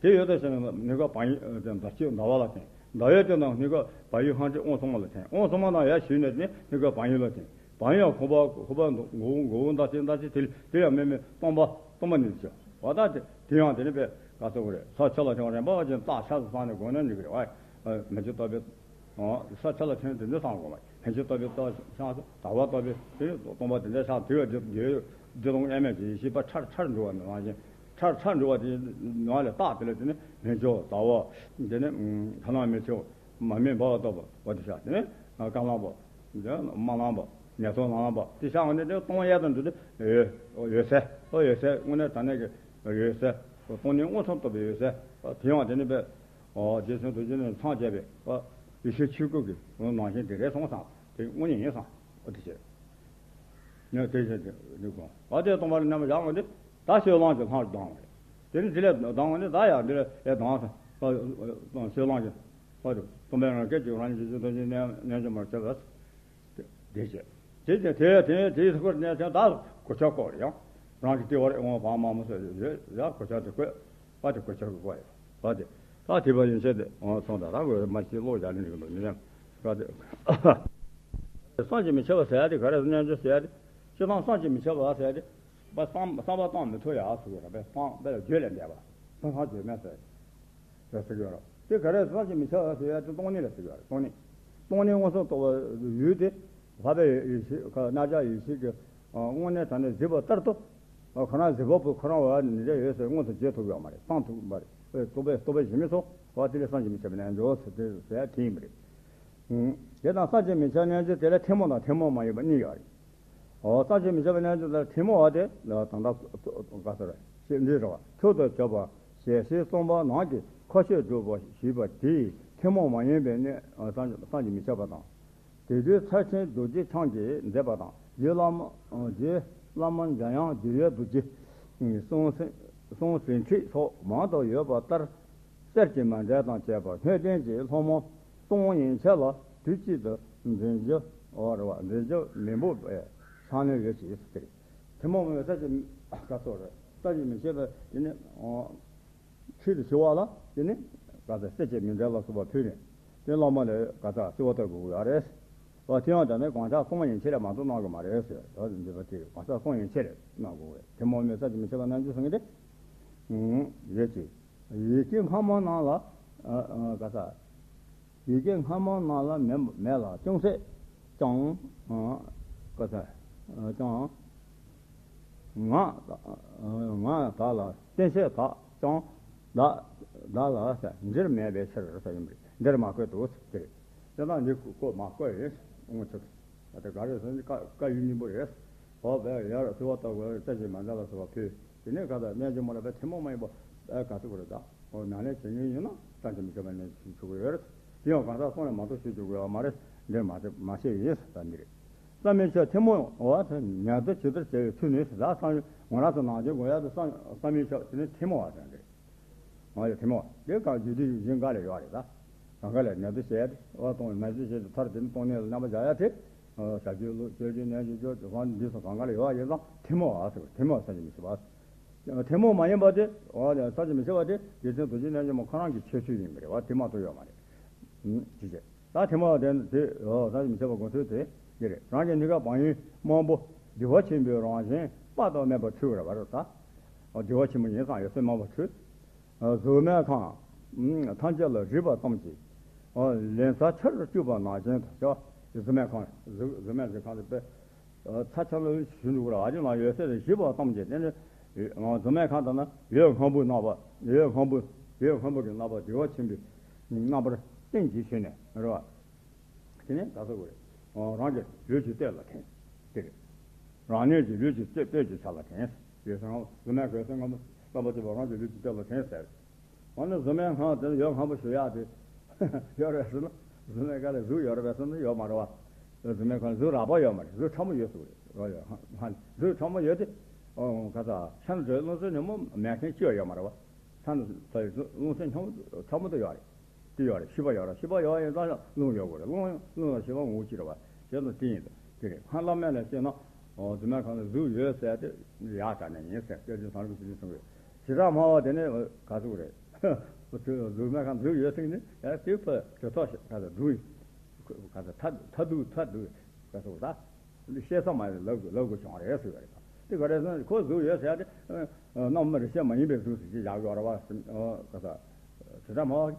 དེ་འོད་དུ་ཤར་ནས་སྙིང་ག་བང་ཡིག་མདའ་ཆུ་ཟླ་བ་ལ་ཐིམ། ཟླ་བའི་སྟེང་དུ་སྙིང་ག་བང་ཡིག་ཧང་ཁྲི་དབང་གསུམ་མ་ལ་ཐིམ། དབང་གསུམ་མ་དང་ཡར་ཞུས་ནས་ནི་སྙིང་ག་བང་ཡིག་ལ་ཐིམ། བང་ཡང་ཁོག་པ་ཁོག་པ་མགོ་བོ་མགོ་བོ་མདའ་ཆེན་མདའ་ཆེན་དེ་དེ་ཡང་མེད་མེད་སྟོང་པ་སྟོང་པ་ནི་ཅོ་བ་དང་དེ་དེ་ཡང་དེ་ནི་པས་ག་སོགས་རེད། ས་ཆ་ལ་ཐོན་རན་པ་བ་ཅན་རྟགས་ཆ་སུ་སང་ནས་དགོས་ན་ནི་གི་རེད་བ། མི་ཅི་ལྟ་བུའི་ས་ཆ་ལ་ཐོན་དེ་འདི་སང་དགོས་མ་མི་ཅི་ལྟ་བུའི་རྟགས་ཆ་སུ་ཟླ་བ་ལྟ་བུའི་དེ་ནི་སྟོང་པ་དེ་འདྲའི་ཆ་དེ་བས་དེ་དེ་དེ་སྟོང་ཨེ་མེད་ཀྱི་ཡེ་ཤེས་པ་ཁྲར་ཁྲར་འགྲོ་བ་ནི་རང་བཞིན་ཁྲར་ཁྲར་འགྲོ་བ་དེ་ནང་ལས་རྟགས་དེ་ལ་དེ་ནི་མི་ཅོ་ཟླ་བ་དེ་ནི་ཁ་ནང་མི་ཅོ། མ་སྨིན་འབར་བ་ལྟ་བུ་བ་དེ་ཤ་དེ་ནི་རྐང་ལམ་པ། དེ་དམར་ལམ་པ། ཉ་ཐོག་ནག་ལམ་པ་དེ་ཤ་འོ་ནི་དེ་སྟོང་ཡལ་དང་འདུ་དེ་འོད་གསལ་འོད་གསལ་དངོས་གནས་དྲང་གནས་ཀྱི་འོད་གསལ་སྟོང་ཉིད་མངོན་སུམ་རྟོགས་པའི་འོད་གསལ་དེ་ཡང་དེ་ནི་པས་རྗེ་བཙུན་རྡོ་རྗེ་ནས་མཚམས་བཅད་པའི་ཡེ་ཤེས་ཆོས་སྐུ་གི་ནང་བཞིན་དེ་རེད་སོང་ཙང་དེ་དངོས་གནས་ཡིན་སོང་འོ་དེ་བྱས། ནས་དེ་བཞིན་དུ་ནི་དགོངས། ཨ་དེ་སྟོང་པར་རྣམ་པར་བཞག་འོང་དུས་ད་ཤེལ་ལོང་གི་ལྷང་ལྡང་བ་རེད། དེ་ནི་དེ་ལས་ལྡང་བ་ནི་ད་ཡང་འདི་ལས་ལྡང་ས་ཤེལ་ལོང་གི་ཨ་དེ་སྟོང་པའི་ངང་སྐད་ཅིག་རང་ཉིད་ཀྱི་རྡོ་རྗེ་རྣལ་འབྱོར་མར་ཁྱབ་པས། དེ་བྱས། དེ་བྱས་དེ་དེ་དེའི་ཐུགས་ཀར་གནས་ཚེ་ད་གོ་ཆ་བཀོད་རེད་ཡང་། རང་གི་ལྟེ་བར་འོང་བ་བག་མ་མོ་སོགས་ཡོད་ཡ་གོ་ཆ་དེ་བཀོད། ཨ་དེ་གོ་ཆ་གི་བཀོད་རེད། ཨ་དེ་ད་དེ་བ་ཡིན་ཚད་དེ་འོང་སོང་ད་ད་གོ་མ་ཤེས་ལོག་བཞག་ནི་འགྲིག་གི་འདུག་ནི་ལན། ཨ་དེ། བསམ་གྱིས་མི་ཁྱབ་པ་ཟེར་ཡ་དེ་ག་རེ་རྣལ་འབྱོར་ཟེར་ཡ་དེ། སྤྱིར་བཏང་བསམ་གྱིས་མི་ཁྱབ་པ་ཟེར་ཡ་དེ། བསམ་བསམ་པ་བཏང་མི་ཐུབ་ཡ་ཟེར་གྱི་རེད་པས། བསམ་པ་ལ་བརྗོད་ལས་འདས་པ། བསམ་བསམ་བརྗོད་མེད་ཟེར། ཟེར་ཟེར་གྱི་ཡོད་རེད། དེ་ག་རེ་བསམ་གྱིས་མི་ཁྱབ་པ་ཟེར་ཡ་དེ་སྟོང་ཉིད་ལ་ཟེར་གྱི་ཡོད་རེད། སྟོང་ཉིད། སྟོང་ཉིད་མངོན་སུམ་རྟོགས་པའི་ཡུལ་དེ། འཕགས་པའི་ཡེ་ཤེས་ཀྱི་རྣལ་འབྱོར་ཡེ་ཤེས་ཀྱི་དངོས་གནས་དྲང་གནས་གཟིགས་པ་ལྟར་དུ། ཁོ་རང་གཟིགས་པ་པོ་ཁོ་རང་བ་ནི་འདྲ་ཡོད་ཟེར་མངོན་དུ་བརྗོད་ཐུབ་ཡོད་མ་རེད། བསམ་ཐུབ་མ་རེད། རྟོགས་པའི་རྟོགས་པའི་གཞི་མེད་སོགས་བ་དེ་ལས་བསམ་གྱིས་མི་ཁྱབ་པའི་རྣལ་འབྱོར་ཟེར་དེ་ཟེར་ཡ་དེ་ཡིན་པ་རེད། དེ་དང་བསམ་གྱིས་མི་ཁྱབ་རྣལ་འབྱོར་དེ་ལ་ཐུན་མོང་དང་ཐུན་མོང་མ་ཡིན་པ་གཉིས་ཡོད་རེད། འོ་བསམ་གྱིས་མི་ཁྱབ་པའི་རྣལ་འབྱོར་དེ་ལ་ཐུན་མོང་བ་དེ་ལ་ད་ལྟ་ག་ཟེར་བ་ཞེས་འདི་རེད་བ། ཐུགས་དང་བཅས་པ་ཞལ་ཤེས་གསུམ་པ་ནང་གི་ཁ་ཕྱོགས་སྒྲུབ་པ་ཞེས་པ་དེས་ཐུན་མོང་མ་ཡིན་པའི་གནས་བསམ་བསམ་གྱིས་མི་ཁྱབ་པ་དང་། དེ་དུས་ཚར་ཆེན་རྡོ་རྗེ་འཆང་གིས་མཛད་པ་དང་རྗེ་བླ་མ་རྗེ་བླ་མ་འཇམ་དབྱངས་འཇུ་བའི་རྡོ་རྗེ་གསུང་གསུང་ཟིན་ཁྲིད་སོགས་མང་དུ་ཡོད་པ་ལྟར། གསེར་གྱི་མཎྜལ་དང་བཅས་པ་སྣོད་ལྡན་གྱི་ལྷ་མོ་སྟོང་ཡན་ཆད་ལ་དུས་གཅིག་ཏུ་འཛིན་རྒྱུ་འོ་རེད་བ། འཛིན་རྒྱུ་མི་འབོར་བའི་ས་གནས་ཡོད་ཅེས་ཟེར། ཐུན་མོང་མ་ཡིན་པའི་ས་ཀྱི་ག་ཚོད་རེད། ས་ཀྱི་མི་ཤེས་པ་དེ་ནི་འོ། ཁྲིད་དུ་ཞུ་བ་ལ་དེ་ནི་ག་ཚོད་གསེར་གྱི་མཎྜལ་ལ་སོགས་པ་ཕུལ་ནས་དེ་བླ་མ་ལ་ག་ཚོད་བརྩི་བ་ལྟ་དགོས་ཀྱི་ཡོད་རེད། ཨོ་དེ་ཡང་ད་ནི་གང་ཟག་གསུམ་ཡན་ཆད་ལ་མ་གཏོགས་གནང་དགོས་མ་རེད་ཟེར། ད་འདི་ཚོ་དེ་གང་ཟག་གསུམ་ཡན་ཆད་ལ་གནང་དགོས་རེད། ཐལ་མོ་སྦྱར་ནས་ས་ཆུ་མི་ཆད་པ་རྣལ་འབྱོར་སེང་གེ་དེ། ཡོད་ཅིང་། ཡི་གེ་སྔ་མ་རྣམས་ལ། ཨ་ཨ་ག་ས། ཡི་གེ་སྔ་མ་རྣམས་ལ་མེད་མེད་ལ་ཅུང་ཟད་ཀྱང་། ཨ་ག་ས། ཨ་ཀྱང་། ངག་ངག་དག་ལ་བསྟན་བྱའི་དག་ཀྱང་། བདག་བདག་ལ་འདིར་མེད་པའི་ཕྱིར་ཟེར་ཡིན་པ་རེད། འདིར་མ་བཀོད་དོ་ཟེར་གྱི་རེད། དེ་དག་འདི་བཀོད་མ་བཀོད་རེད། དངོས་ཆོས་ཀྱི། ད་ལྟ་ག་རེ་ཟེར་ན་བཀའ་བཀའ་ཡིག་སྙིང་པོ་རེད། འོ་བས་ཡར་གསོལ་བ་བཏབ་དགོས། བཀྲ་ཤིས་མ་འདྲ་ལ་སོགས་པ་ཕུལ། དེ་ནས་ག་ད་རྣལ་འབྱོར་མ་ལ་བས་ཐལ་མོ་མ་ཡིན་པ་བས་ག་ཚོད་དགོས་རེད། ད་འོ་ནང་ལས་བྱེད་མཁན་ཡིན་ན་བསམ་གྱིས་མི་ཁྱབ་པ་ནས་ཞུ་དགོས་ཡོད་རེད། དེ་ཡང་གང་ཟག་གསུམ་ལས་མ་གཏོགས་ཞུ་དགོས་པ་མ་རེད། འདིར་མ་མ་བཤད་ཡིན་ཟེར་ད་འདི་རེད། བསམ་མི་ཁྱབ་ཐལ་མོ་འོ་ཉ་དུ་ཇི་ལྟར་བྱ་བའི་ཚུལ་ནི་ཟེར། ད་བསམ་ངོ་རང་ཚོ་ནང་བཞིན་དགོས་ཡག་དུ་བསམ་བསམ་མི་ཁྱབ་དེ་ནི་ཐལ་མོ་བ་ཟེར་འདི་རེད། ང་ཡི་ཐལ་མོ་དེ་གང་རྒྱུད་སྡེ་གཞན་འགའ་ལ་ཡོད་རེད། ད་གང་ག་ལ་ནད་དུ་བྱས་ཏེ་བ་གཏོང་བའི་ནད་དུ་བྱས་ཏེ་མཐར་དེ་ནི་གཏོང་ནས་ལ་རྣམ་པ་བཞག་ཡ་དེ། ཞབས་ཀྱུ་ལུགས་སྤྱོད་ཀྱི་ནད་ཀྱི་སྤྱོད་ཀྱི་དབང་འདི་ཚོ་གང་ག་ལ་ཡོད་ཡིན་ཙང་ཐལ་མོ་བ་ཟེར། ཐལ་མོ་བ་བསམ་གྱིས་མི་ཁྱབ་པ། ཐལ་མོ་མ་ཡིན་པ་དེ་བསམ་གྱིས་མི་ཁྱབ་པ་དེ་རྗེ་བཙུན་རྡོ་རྗེ་རྣལ་འབྱོར་མ་ཁོ་རང་གི་ཁྱད་ཆོས་ཡིན་པ་རེད་བ། དེ་མ་གཏོགས་ཡོད་མ་རེད། ཅི་བྱེད། ད་ཐལ་མོ་དེ་དེ་བསམ་གྱིས་མི་ཁྱབ་པ་དགོངས་ཚུལ་དེ་འདི་རེད། རང་གི་གནས་སྐབས་བག་ཡོད་རྨོངས་པོ་བདེ་བ་ཆེན་པོའི་རང་བཞིན་དཔག་ཏུ་མེད་པ་འཁྲུལ་བར་བ་རེད། ད་བདེ་བ་ཆེན་པོ་ཡིན་ཙང་ཡོད་ཚད་རྨོངས་པ་འཁྲུལ། གཟུགས་མེད་ཁང་ཐམས་ཅད་ལ་རིག་པ་ཙམ་གྱིས་ལན་ཚྭ་ཆར་དུ་བསྐྱུགས་པ་ནང་བཞིན་དུ་བྱ་བ། གཟུགས་མེད་ཁང་གཟུགས་གཟུགས་མེད་ཀྱི་ཁང་དུ་དཔེ་ཚྭ་ཆར་ལ་ཞུ་འདུག་ར། ཨ་ཅེ་ལ་ཡོད་ཚད་རིག་པ་ཙམ་གྱིས་དེ་ནི་གཟུགས་མེད་ཁང་དང་ན་འོད་སྔོན་པོའི་རྣམ་པ། འོད་སྔོན་པོ་འོད་སྔོན་པོ་གི་རྣམ་པ་བདེ་བ་ཆེན་པོའི་རྣམ་པར་བསྟན་གྱིས་ཞུས་ནས་རེད་བ། དེ་ནས་ད་གཟོད་དགོས་རེད། རང་གི་ལུས་ཀྱི་གཏོས་ལ་དྲན། དེ་རེད། རང་གནས་ཀྱི་ལུས་ཀྱི་གཏོས་གཏོས་ཀྱི་ཆ་ལ་དྲན། ཡོད་ཚད་རང་གཟུགས་མེད་གོས་སེང་ངམ་རྣམ་པ་ཅིག་པ་རང་གི་ལུས་ཀྱི་གཏོས་ལ་དྲན་ཟེར། འོ་ན་གཟུགས་མེད་ཁང་དེ་ལ་འོད་སྔོན་པོ་ཞུ་ཡག་དེ་ཡོད་རེད་ཟེར་ན། གཟུགས་མེད་ག་ལ་གཟུགས་ཡོད་རེད་པས་ཟེར་ན་ཡོད་མ་རེད་བ། གཟུགས་མེད་ཁང་གཟུགས་རགས་པ་ཡོད་མ་རེད། གཟུགས་ཕྲ་མོ་ཡོད་ཟེར་གི་རེད། རོ་ཡོད་ཧ་ཧ་གཟུགས་ཕྲ་མོ་ཡོད་དེ། ཨོ་ག་ས་ཤ་ནི་བྲལ་རླུང་སེམས་ཉོན་མོངས་མེད་མཁན་ཅི་ཡང་ཡོད་མ་རེད་བ། ཤ་ནི་བྲལ་རླུང་སེམས་ཉོན་མོངས་ཕྲ་མོ་དེ་ཡོད་རེད། དེ་ཡོད་རེད། ཤེས་པ་ཡོད་རེད། ཤེས་པ་ཡོད་ཡིན་ཙང་རླུང་ཡོད་དགོས་རེད། རླུང་རླུང་ལ་ཤེས་པ་ངོ་བོ་གཅིག་རེད་བ། བྱས་ཙང་དེ་ཡིན་དུ་དེ་རེད། ཧ་བླ་མེད་ལ་བཤད་ན། ཨོ་གཟུགས་མེད་ཁང་ལ་གཟུགས་ཡོད་ཟེར་དེ་ཡག་དྲག་ནས་ཡིན་ཟེར། སྐྱབས་རྗེ་ཟམ་རིང་གིས་དེ་འདྲ་གསུངས་རེད། ཇི་ལྟར་སྨྲ་བ་དེ་ནི་ག་ཚོད་རེད། གཟུགས་མེད་ཁང་གཟུགས་ཡོད་ཟེར་ནི་ཡང་དེ་ཕ་གྲུབ་ཐོབ་ཞིག་ག་ཚོད་འདུག་ཡིན། ག་ཚོད་ཐ་ཐ་འདུག་ཐ་འདུག་ག་ཚོད་ད། འདི་བཤད་ས་མ་རེད། ལབ་དགོས་ལབ་དགོས་བྱུང་བ་རེད་ཟེར་བ་རེད། དེ་ག་རེ་ཟེར་ན་ཁོ་གཟུགས་ཡོད་ཟེར་ཡ་དེ། རྣམ་སྨིན་རེ་ཤེས་མ་ཡིན་པའི་གཟུགས་ཟེར་གྱི་བཞག་ཡོད་རེད་བ། ག་ས། ཇི་ལྟར་སྨྲ་བ།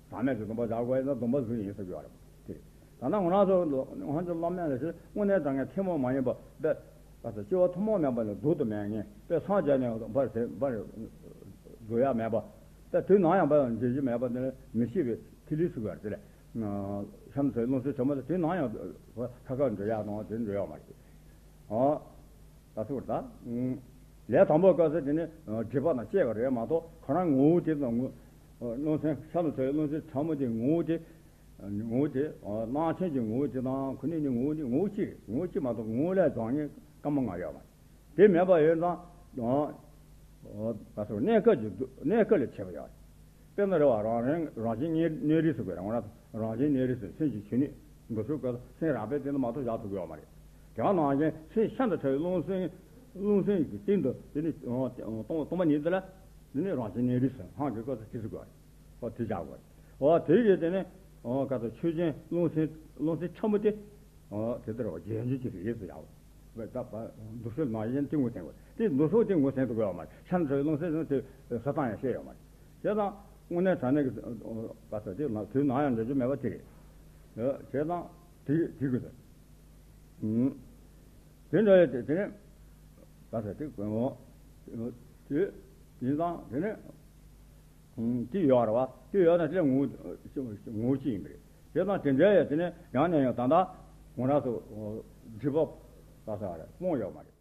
ཟག་མེད་ཀྱི་སྡོམ་པ་བཞག་དགོས་ཡིན་ན་སྡོམ་པ་གཟུགས་ཡིན་ཟེར་གྱི་ཡོད་རེད་བ། དེ་རེད། ད་ནང་ང་རང་ཚོ་ང་ཚོ་བླ་མེད་ལ་ཞེས་དངོས་གནས་དྲང་ངེས་ཐལ་མོ་མ་ཡིན་པ་དཔེ། ག་ས་སྐྱེ་བ་ཐུན་མོང་མིན་པ་ལས་བསྡུ་དུ་མེད་ངེས་དཔེ་སངས་རྒྱས་ནས་འབར་ཟེར་འབར། བཟོ་ཡ་མེད་པ། དཔེ་དུས་ནམ་ཡང་འབར་བར་འགྱུར་གྱི་མེད་པ་དེ་ལས་མི་ཤེས་པའི་ཐིག་ལེ་ཟེར་གྱི་ཡོད་རེད། དེ་ལས། ཤ་ནི་བྲལ་རླུང་སེམས་ཕྲ་མོ་དེ་དུས་ནམ་ཡང་ཁ་ཁ་འགྲོ་ཡག་དང་དེ་འགྲོ་ཡག་མ་རེད། ཨ། ད་ཚུར་ད། ལས་དང་པོའི་སྐབས་སུ་དེ་ནི་སྒྲིབ་པ་དང་བཅས་པ་རེད་མ་གཏོགས་ཁོ་རང་ངོ་བོ་དེ་དང་ངོ་། རླུང་སེམས་ཤ་ནི་བྲལ་རླུང་སེམས་ཕྲ་མོ་དེ་ངོ་བོ་དེ། ངོ་བོ་དེ། རྣམ་མཁྱེན་གྱི་ངོ་བོ་དེ་དང་ཁོ་ནི་ནི་ངོ་བོ་ནི་ངོ་བོ་གཅིག་རེད། ངོ་བོ་གཅིག་མ་གཏོགས་ངོ་བོ་ལས་རྫོགས་ངེས་སྐར་མ་ལྔ་ཡོད་མ་རེད། དེ་མེད་པ་ཡིན་ཙང་། ད་ཚུར་གནས་སྐབས་ཀྱི་གནས་སྐབས་ལ་ཁྱད་པར་ཡོད་རེད། དཔེར་ན་རེ་བ་རང་རང་རང་བཞིན་གནས་རིགས་ཟེར་དགོས་རེད། ང་རང་རང་བཞིན་གནས་རིགས་ཟེར་སེམས་ཀྱི་ཆོས་ཉིད་འདུ་ཤེས་སྐབས་སེམས་རགས་པའི་སྟེང་དུ་མ་གཏོགས་བཞག་ཐུབ་ཀྱི་ཡོད་མ་རེད། དེ་ནང་བཞིན་སེམས་ཤ་དང་ཁྲག་རླུང་སེམས་རླུང་སེམས་ཀྱི་སྟེང་དུ་དེ་ནི་སྟོང་སྟོང་པ་ཉིད་དེ་ལ་དེ་ནི་རང་བཞིན་གནས་རིགས་ཟེར་སྔགས་ཀྱི་སྐབས་སུ་ཅི་ཟེར་དགོས་རེད། ཨོ་དེ་བཞག་དགོས་རེད། ཨོ་དེ་ཡི་དེ་ནི་ཨོ་ག་ཚོད་ཆོས་ཅན་རླུང་སེམས་རླུང་སེམས་ཕྲ་མོ་དེ། ཨོ་དེ་ལྟར་རྒྱས་འབྱེད་ཀྱི་རིགས་སུ་ཡང་། འདུ་ཤེས་ནང་བཞིན་གཏིང་ངོ་ཟེར་དགོས། དེ་འདུ་ཤེས་གཏིང་ངོ་ཟེར་དགོས་ཡོད་མ་རེད། ཤ་ནི་བྲལ་རླུང་སེམས་ཟེར་དེ་ས་སྟངས་ཡང་བཤད་ཡོད་མ་རེད། བྱས་ཙང་དངོས་གནས་དྲང་གནས་ཀྱི་བ་ས་དེ་ལ་དུས་ནམ་ཡང་འབྲལ་རྒྱུ་མེད་པ་དེ་རེད། བྱས་ཙང་དེ་དེ་དགོས་ཟེར། དེ་འདྲ་ཡོད་དེ་དེ་ནས་བ་ས་དེ་དགོས་འོང་། དེ་ཡིན་ཙང་དེ་ནས། ཅི་ཡོད་རེད་བ། ཅི་ཡོད་ན་དེ་ངོ་བོ་ངོ་བོ་ཅི་ཡིན་པ་རེད། དེ་དང་དེ་འདྲ་ཡོད་དེ་ནས་ཡང་ནས་ཡང་ད་ལྟ་ང་རང་ཚོ་སྒྲིབ་པ་ལ་སོགས་རེད་སྤོང་ཡོད་མ་རེད།